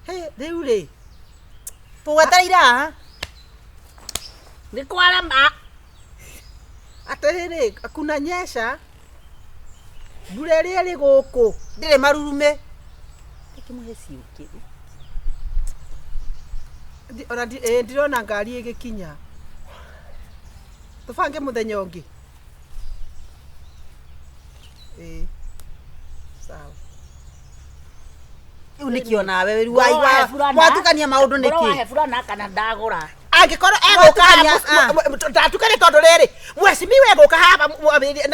Hĩ, rĩu rĩ. tũgwetereire haha. Nĩ kwarama. Atĩrĩrĩ, kuna nyesha mbura ĩrĩa ĩrĩ gũkũ Ndĩrĩ marurume. Reke mũheci ũkĩ. Ona ndirona ngari ĩgĩkinya. Tũbange mũthenya ũngĩ. Ĩĩ. Sawa. Rĩu nĩkĩo nawe rĩu Ngorwo wahe burana. watukania maũndũ Ngorwo nĩkĩ? wahe burana kana ndagũra. Angĩkorwo egũka Watukania, ndatukane tondũ rĩrĩ mheshimiwa egũka haha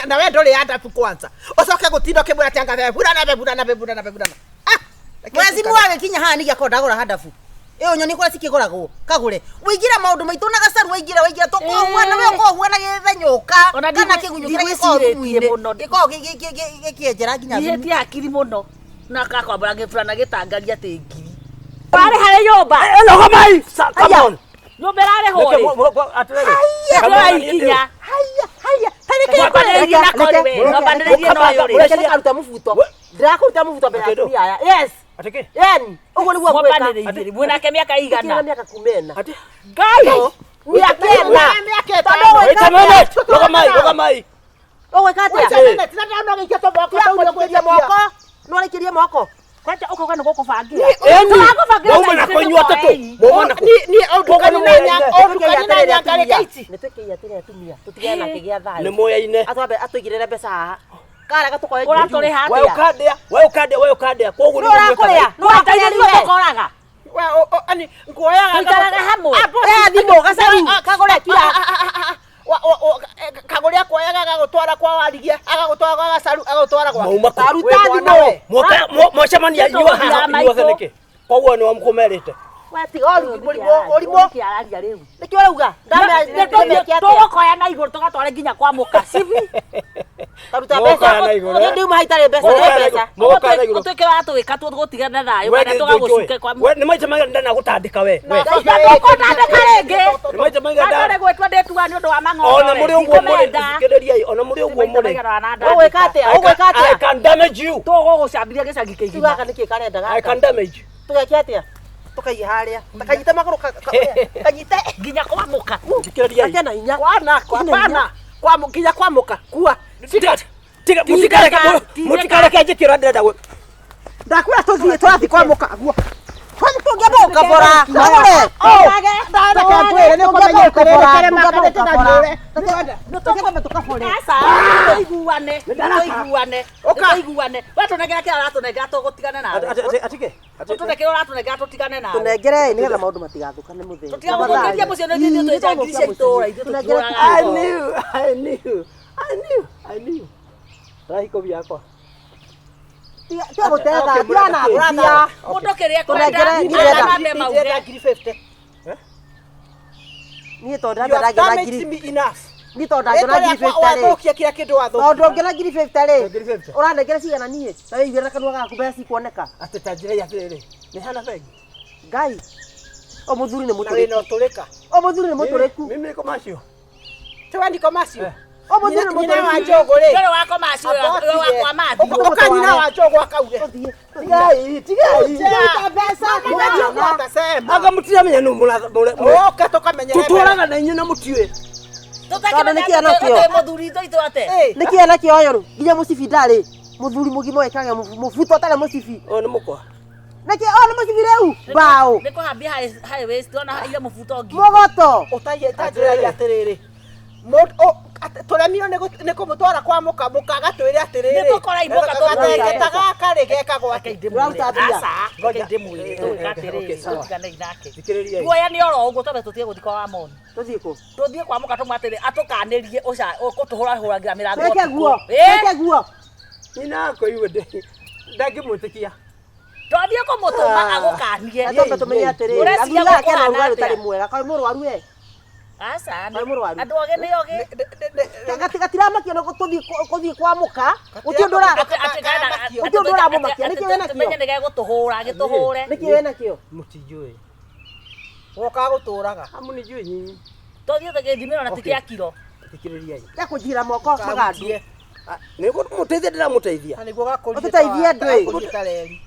na we ndũrĩ andabu kwanza ũcoke gũtinda ũkĩmwĩra atĩ anga be burana be burana be burana be burana. Ah, reke Mheshimiwa agĩkinya haha nĩgĩakorwo ndagũra handabu. Ĩyo nyoni kũrĩa cikĩgũragwo kagũre. Waingĩra maũndũ maitũ na gacaru waingĩra waingĩra tũkohuana we ũkohuana gĩthenyũka Ona kana kĩgunyũ kĩrĩa gĩkoragwo ndigwĩcirĩtie thumu-inĩ. mũno. Gĩkoragwo gĩkĩenjera nginya thumu. Ndihĩtie hakiri mũno. Na kakwambara gĩburana gĩtangaria atĩ ngiri. Warĩ harĩ nyũmba. Ĩno gomai. Come on. Nyũmba ĩrarĩhwo rĩ. Atĩrĩrĩ. Ndĩroya ikinya. Haya, haya. Tareke Mwambanĩrĩrie na kori we. Mwambanĩrĩrie na ũyũ rĩ. Reke nĩkaruta mũbuto. Ndĩrakũruta mũbuto mbere ya Atĩ ndũ? atumia aya. Yes. Atĩkĩ? Yani, ũguo nĩguo ngwĩka. Mwambanĩrĩirie rĩ. Mwĩnake mĩaka Ndĩkĩra igana. mĩaka kuma ĩna. Atĩ? Ngai. Mĩaka ĩna. Mĩaka Tondũ ĩtano. Wait a ũgwĩka atĩa? minute. Rũgamai, rũgamai. Ũgwĩka atĩa? Wait a minute, na ndona ũgĩikia tũmoko tũu Nĩũraikĩria moko. Nĩũraikĩria moko. Kwanja ũkauga nĩ gũkũbangira. Ĩni. Tũragũbangĩra Mwauma na thaa ici kũnyua tũkoe. tũtũ. Mwauma na kũ- Ni ni Koguo nĩ ũndukani na nyanga, mũyaine. ũndukani na nyanga reke ici. Nĩtwĩkĩi atĩrĩ atumia. Tũtigane nake gĩa Nĩ thayũ. mũyaine. Atwambe atũigĩrĩre mbeca haha. Karega tũkoe Ũratũrĩha We atĩa? ũkandĩa, we ũkandĩa, we ũkandĩa. Koguo Nĩ ũrakũrĩa. Nĩ ũrakũrĩa Nĩ rĩu. tũkoraga. We ani nguoyaga Tũikaraga hamwe. Eh, thimũ gacaru kagũre kira. Kagũre kuoyaga agagũtwara kwa warigia, agagũtwara kwa gacaru, agagũtwara gwake. Mwauma kũ? Taruta We mwana thimũ. we. Mwoka mwacemania inyuĩ haha inyuothe nĩkĩ? Koguo nĩwe mũkũmerĩte. We tiga ũrugi mũrimũ ũrimũ. Nĩkĩ araria rĩu? Nĩkĩo ũrauga? Ndamenya atĩa? Tũgũkoya na igũrũ tũgatware nginya kwa mũka. Cibi. Taruta Mũgũkoya mbeca. na igũrũ, Niĩ ndiuma haha itarĩ mbeca, Mũgũkoya nĩ na mbeca. igũrũ. Mũgũkoya na igũrũ. Ũtuĩke wa tũgĩka tũgũtigana thayũ We kana nĩ tũgagũcuke njũĩ. kwa We nĩ maita maigana ndanagũtandĩka we. We. Ndũkũndandĩka rĩngĩ. Nĩ maita maigana Andũ nda- nĩ gwĩtua ndĩtuaga nĩ ũndũ wa mang'ondo. Ona mũrĩ ũguo mũrĩ, thikĩrĩriai, ona mũrĩ ũguo mũrĩ. Ũgwĩka atĩa? Ũgwĩka I atĩa? can damage you. Tũgũgũcambithia gĩcagi Rĩu kĩgima. gaka nĩkĩ karenda I gaka? can damage you. Tũgeke atĩa? Tũkaiye harĩa. Kanyite magũrũ kanyite. Nginya kwa mũka. Thikĩrĩriai. Gake na hinya. Kwana, kwana, kwa nginya kwa mũka, kua. Tiga, tiga, mũtikareke, mũtikareke njĩke ũrĩa ndĩrenda gwĩka. Ndakwĩra tũthiĩ, tũrathiĩ kwa mũka, guo. Tũngĩamba gũkabora. Kagũre. Reke ngwĩre nĩ ũkũmenya atĩrĩrĩ, kĩrĩa makanĩte na njũre. Tũngĩamba tũkabore. Aca, tũiguane, tũiguane, tũiguane. We tũnengera kĩrĩa ũratũnengera tũgũtigane nawe. Atike. Tũtũnengere ũratũnengera tũtigane nawe. Tũnengere nĩgetha maũndũ matigathũkane mũthenya. Tũtigagũthũkĩrie mũciĩ nĩ ithuĩ twĩ njangiri cia itũũra, ithuĩ tũtiũragaga. I knew, I knew, I knew, I knew. Rahiko yakwa. Tiga gũtetha, tiga na mbia. Mũndũ kĩrĩa ekwenda, Tũnengere, niĩ ndĩrenda. arambe mauge. Ndĩrenda ngiri 50. Niĩ tondũ You ndĩrenda have ngĩona damaged ngiri me enough. niĩ tondũ ndangĩona ngiri Rĩtwa rĩakwa 50 rĩ. wathũkia kĩrĩa kĩndũ wathũkia. Tondũ ngĩona ngiri 50 rĩ. Ngiri 50. Ũranengera cigana niĩ? Na wĩiguĩre na kanua gaku mbeca cikuoneka. Atĩ ta njĩra atĩrĩrĩ, nĩ hana bengi. Ngai. O mũthuri nĩ Na wĩna mũtũrĩku. ũtũrĩka. O mũthuri nĩ mũtũrĩku. Mimi niko macio. Tiwe ndiko macio. O mũthuri nĩ Nyina wa mũtũrĩku. njũgũ rĩ. Ndũrĩ wa komacio, ũyũ wa kwa mathi. Ũka nyina wa njũgũ akauge. Tũthiĩ. Tigai, tigai. Ruta mbeca, nyina njũgũ atasema. Anga mũtiramenya nũ mũra. Ũka tũkamenyere mbere. Tũtũraga na inyuĩ na mũtiũĩ. Tondũ nĩ kĩĩ nakĩo? Tũtakĩmenya mũthuri itũ itũ ate. Ĩ, Nĩ kĩĩ nakĩo ũyũ rĩ? Nginya mũcibi ndarĩ. Mũthuri mũgima wĩkage mũbuto ũtarĩ mũcibi. Ũyũ nĩ mũkwa. Nĩkĩ ũyũ nĩ mũcibi rĩu? Mbaũ. Nĩ kũhambia high waist, ona ile mũbuto ngingo. Mũgoto. ũtaiye ta njĩra atĩrĩrĩ. Tũremirwo nĩ kũmũtwara kwa mũka, mũka agatwĩre atĩrĩrĩ. Nĩ tũkora iboka Gathenge ta gaka rĩ gekagwo atĩ. Ũraruta mbia. Aca, reke ndĩmwĩre, tũgwĩka atĩrĩrĩ, Okay, sawa. tũtiganei nake. Thikĩrĩriai. Tuoya nĩ oro ũguo twambe tũtige gũthiĩ kwa Wamoni. Tũthiĩ kũ? Tũthiĩ kwa mũka tũmwe atĩrĩ, atũkanĩrie ũkũtũhũrahũragĩra mĩrango Twĩke ũtukũ. guo. Ĩ, Twĩke guo. Nyina akwa iwe ndangĩmwĩtĩkia. twathiĩ kũmũtũma agũkanie. Na twambe tũmenye atĩrĩrĩ. Ũreciria Athuri aya kena gũkũhana ũrugarĩ atĩa? ũtarĩ mwega. Kaĩ mũrwaru we. Aca, Kaĩ mũrwaru. andũ ogĩ nĩ ogĩ. Gatiramakia nĩ tũthiĩ gũthiĩ kwa mũka. Gũtirĩ ũndũ ũra- Gũtirĩ ũndũ ũramũmakia. Nĩkĩ wĩna kĩo? Tũmenye nĩ gegũtũhũra, gĩtũhũre. Nĩkĩ wĩna kĩo? Mũtinjũĩ. Woka gũtũraga. Amu nĩ njũĩ nyinyi. Tũthiĩ gĩthimĩro na ti kĩa kiro. Thikĩrĩriai. Gĩa kũnjigĩra moko magandu. Nĩ kũmũteithia ndĩramũteithia. Na nĩguo gakũrie Ũtũteithie andũ ĩ. gakũrie ta reri.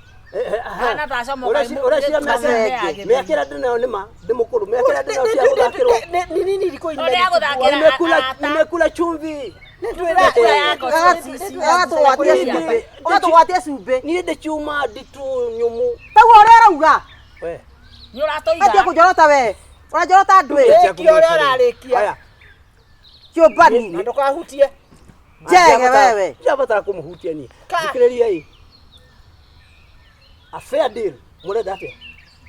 Hana ta acomoka Ũreciria mĩaka ĩrĩa ndĩnayo nĩ ma ndĩ mũkũrũ mĩaka ĩrĩa ndĩnayo ti ya gũthakĩrwo. Nĩ nini irikũ Ũrĩa gũthakĩra Nimekula arata. nimekula chumvi. Kura yako Ũgatũgwatia cumbĩ. Ũgatũgwatia cumbĩ. Niĩ ndĩ chuma nditũ nyũmũ. Taguo ũrĩa arauga. We. Nĩ ũratũiga. Atie kũnjorota we. Ũranjorota andũ ĩ. Rĩkia ũrĩa ũrarĩkia. Aya. Kĩũmbani. Na ndũkahutie. Njege wewe. Ndiabatara kũmũhutia niĩ. Ka. Thikĩrĩriai. A fair deal. Mũrenda atĩa?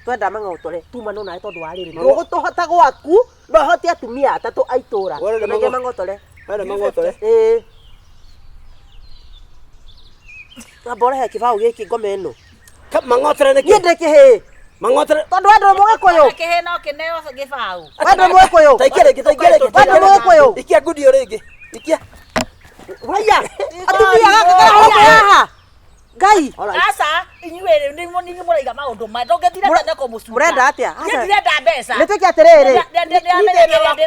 Twenda mang'otore tuma no nawe tondũ wa rĩrĩ ndũgũtũhota gwaku no hote atumia atatũ a itũra Werenda Tũnenge mang'o- mang'otore Wenda mang'otore? ĩĩ amba ũrehe kĩbaũ gĩkĩ ngome ĩno Ka- Mang'otore niĩ nĩkĩ? ndĩ kĩhĩĩ Mang'otore. tondũ we ndũrĩ mũgĩkũyũ Kĩhĩ no kĩneo gĩbaũ. we ndũrĩ mũgĩkũyũ Ta ikia rĩngĩ, ta ikia rĩngĩ. We ndũrĩ mũgĩkũyũ Ikia ngudio rĩngĩ. Ikia. haiya atumia gaka karahũka haha Ngai. Aca inyuĩ rĩ nĩ nĩ mũraiga maũndũ maya ndũngĩthira tene kũmũcuka. Mũrenda atĩa? Niĩ ndirenda mbeca. Nĩ twĩke atĩrĩrĩ.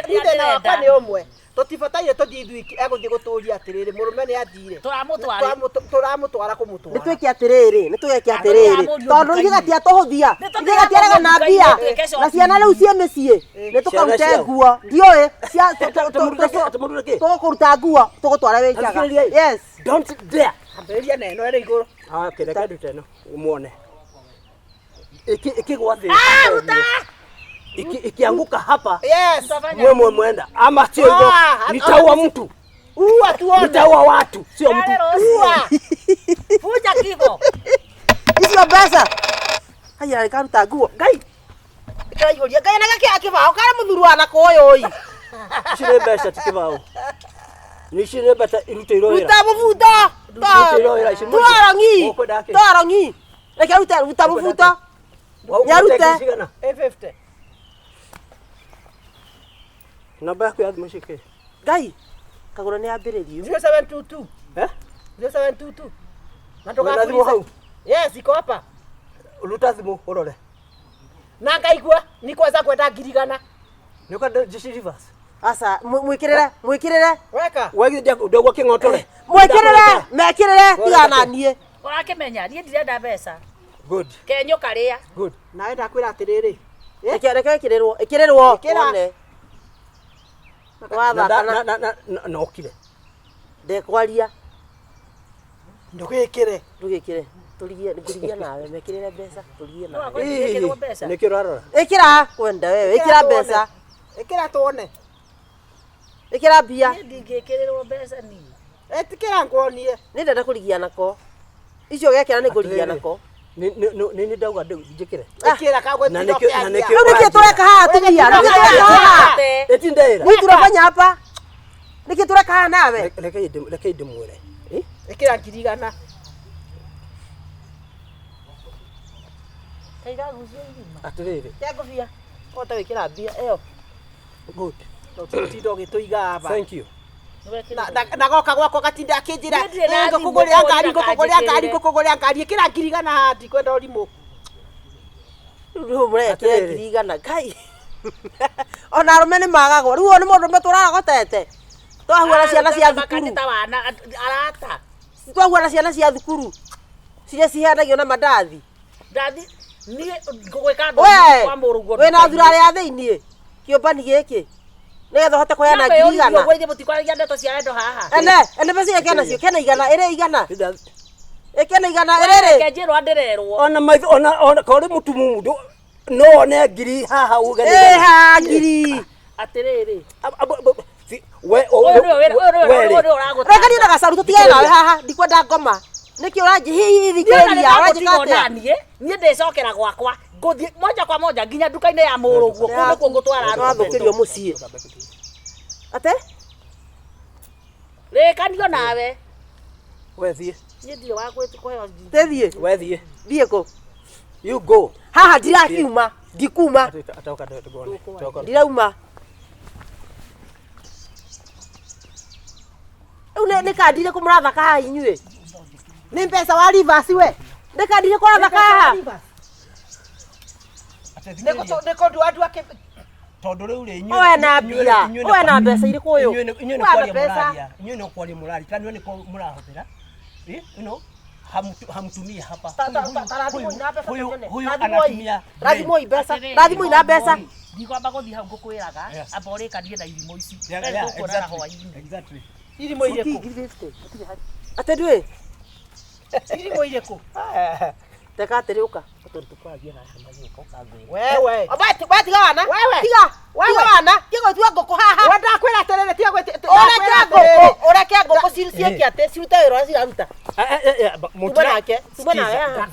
Ni thĩna wakwa nĩ ũmwe tũtibataire tũthiĩ ithuiki egũthiĩ gũtũria atĩrĩrĩ mũrũme nĩ athire Tũramũtwara. tũramũtwara kũmũtwara Nĩ twĩke atĩrĩrĩ, nĩ tũgeke atĩrĩrĩ. Tũramũria Tondũ ithuĩ nduka-inĩ. gatiatũhũthia. Nĩ Ithuĩ gatiarega na tũthiaga mbia. nduka-inĩ twĩke Na ciana rĩu ciĩ mĩciĩ. Nĩ tũkarute Ciana ciao. nguo. Ndiũĩ. Cia Tũmũrute kĩ? tũkũruta nguo tũgũtwara wĩ njaga. Thikĩrĩriai. Yes. Don't dare. ambĩrĩria na ĩno ĩrĩ igũrũ Ah, okay, reke ndute ĩno muone. Ikigwa thĩ. Ikianguka hapa yes mwe mwe mwenda ama sio hivyo Ah, nitaua mtu, ua tuone nitaua watu, sio mtu. ua Funja kigo. Icio mbeca. Haya rekaruta nguo. Ngai. Karaihũria. Ngai na gakĩ kĩbaũ karĩ mũthuru wa nako ũyũ oi. Ici nĩ mbeca ti kĩbaũ. Nĩ ici nĩ mbeca irutĩirwo wĩra. Ruta mũbuto. Irutĩirwo wĩra ici. Twarongi. Ũkwenda kĩ? Twarongi. Reke rute ruta mũbuto. Waugĩte Nyarute. ngiri cigana? 850 Namba yaku ya thimũ cikĩ? Ngai. Kagũra nĩ ambĩrĩrio. 0722 Eh? 0722 na Wĩna thimũ hau? yes iko hapa Ruta thimũ ũrore. na ngaigua ni kweza kwenda ngiri igana Nĩ ũkwenda jeshi reverse? Aca mwĩkĩrĩre mwĩkĩrĩre weka We githĩ ndegwa kĩng'otore? mwĩkĩrĩre mekĩrĩre tiga na niĩ. Ũrakĩmenya niĩ ndirenda mbeca. Good. Kenyũ karĩa. Good. nawe ndakwĩra atĩrĩrĩ Reke reke ĩkĩrĩrwo ĩkĩrĩrwo Ĩkĩra. wone. Na Wathaka na na na na na ũkire. ndekwaria ndũgĩkĩre ndũgĩkĩre tũrigie ngũrigie nawe mekĩrĩre mbeca tũrigie nawe. Ĩkĩrwo mbeca. Nĩkĩ ũrarora? Ĩkĩra kwenda wewe ĩkĩra mbeca ĩkĩra tuone ĩkĩra mbia Niĩ ndingĩkĩrĩrwo mbeca niĩ. ĩtĩkĩra nguonie nĩ ndenda kũrigia nako icio gekĩra nĩ ngũrigia nako Nĩ nĩ nĩ ndauga njĩkĩre. ĩkĩra kagwe Na nĩkĩo na nĩkĩo rĩu nĩkĩ tũreka haha atumia nĩkĩ tũreka haha Ĩtindaĩra. nĩ tũrafanya hapa nĩkĩ tũreka haha nawe Reke ndĩmwĩre. Eh? ĩkĩra ngiri igana Kairagucio irima. Atĩrĩrĩ. Te ngũbia ũhote gwĩkĩra mbia ĩyo Good. tinda ũgĩtũiga aba Thank you. na goka gwakwa gatinda akĩnjĩra Niĩ ndirĩ na "Eh, thimũ, ngũkũgũrĩra ngari kũhũrĩra ngũkũgũrĩra ngari kanjĩkĩrĩre." ngũkũgũrĩra ngari ĩkĩra ngiri igana haha ndikwenda ũrimũ rĩu nĩho mũrekĩra Atĩrĩrĩ. ngiri igana ngai ona arũme nĩ magagwo rĩu ũyũ nĩ mũndũ ũmwe tũrarogotete twahuana ciana cia thukuru Ta wana arata. twahuana ciana cia thukuru ciria ciheanagio na mandathi Ndathi niĩ ngũgwĩka we kwa mũrũguo. wĩna thurarĩ ya thĩiniĩ kĩũmbani gĩkĩ nĩgetha ũhote kũheana ngiri igana Ũguo ithuĩ mũtikwaragia ndeto cia wendo haha. ene ene mbeca iria kena cio kena igana ĩrĩ igana ĩkena igana ĩrĩrĩ Reke njĩrwo ndĩrerwo. Ona maitho ona ona korĩ mũtumumu ndũ no one ngiri haha uge nĩ ĩ igana. ha ngiri Atĩrĩrĩ. We Ũyũ nĩwe wĩra- ũyũ nĩwe- we ũyũ nĩwe ũragũtanga. reke niĩ na gacaru tũtigane nawe haha ndikwenda ngoma nĩkĩ ũranji hihi thikĩrĩria ũranjĩka atĩa niĩ niĩ ndĩcokera gwakwa ngũthiĩ moja kwa moja nginya nduka-inĩ ya mũrũguo kũu nĩkuo ngũtwara nĩwathũkĩrio mũciĩ ate rĩkanio nawe We thiĩ. niĩ ndirĩ wa kũheo tĩthiĩ We thiĩ. thiĩ kũ You go. haha ndirakiuma ndikuma Atoka ndĩkuone. Toka. ndirauma rĩu nĩ kandi irĩkũ mũrathaka haha inyuĩ nĩ mbeca wa rivasi we nĩ kandi irĩkũ ũrathaka haha nĩ kũndua ndua Tondũ rĩu rĩ inyuĩ Oe na mbia oe na mbeca irĩkũ ũyũ inyuĩ nĩ Oe na kwaria mbeca mũraria. Inyuĩ nĩ kwaria mũraria. Kana nĩ mũrahũthĩra. Eh, you know, hamtumii hapa. Huyu huyu anatumia rathimoi mbeca rathimoi na mbeca ndikwamba gũthiĩ hau ngũkwĩraga amba ũrĩkanie na irimũ ici Yeah, Rĩu yeah, tũkuonana exactly. hwaĩ-inĩ Exactly. irimũ irĩkũ atĩ ndwĩ irimũ irĩkũ teka atĩrĩ ũka wewe we tiga wana Wewe. tiga tiga wana tiga gũtua ngũkũ haha we ndakwĩra atĩrĩrĩ tiga gwĩti ũreke ngũkũ ũreke ngũkũ ciĩke atĩ cirute wĩra ũrĩa ciraruta tuma nake tuma nawe haha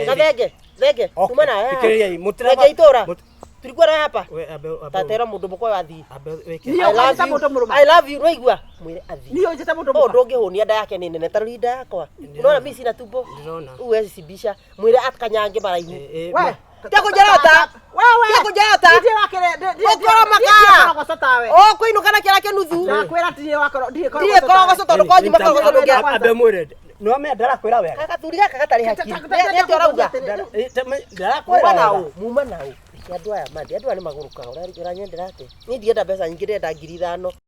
gathenge thenge tuma nawe haha Thikĩrĩriai, mũtiraba- thenge itũra mũti- tulikuwa nawe hapa We, ambe- ambe- tatera mũndũ mũkwa wathiĩ ambe wĩke. Niĩ I love ũkanjĩta you. mũndũ mũrũme. I love you nĩwaigua mwĩre athiĩ niĩ ũnjĩte mũndũ ũyũ mũka ndũngĩhũnia nda yake nĩ nene ta rũri nda yakwa unaona mi sina tumbo Ndĩrona. rĩu wecibisha mwĩre akanyange maraihu Eh, eh, we Tia kũnjorota wewe Tia kũnjorota ndirĩ wakĩre Gũkorwo makara. korogoco tawe ũkũinũka na kĩara kĩnuthu ndakwĩra ndirĩ wakoro ndirĩ ndirĩ korogoco tondũ konjuma korogoco ndũngĩa Ambe mwĩre Nĩwamenya ndarakwĩra wega. Gathuri gaka gatarĩ hakiri. Nĩ atĩa ũrauga? Ndarakwĩra Muma na wega. ũ, muma na ũ. Reke andũ aya mathi, andũ aya nĩ magũrũkaga, ũranyendera atĩa? Niĩ ndienda mbeca nyingĩ, ndĩrenda 5,000.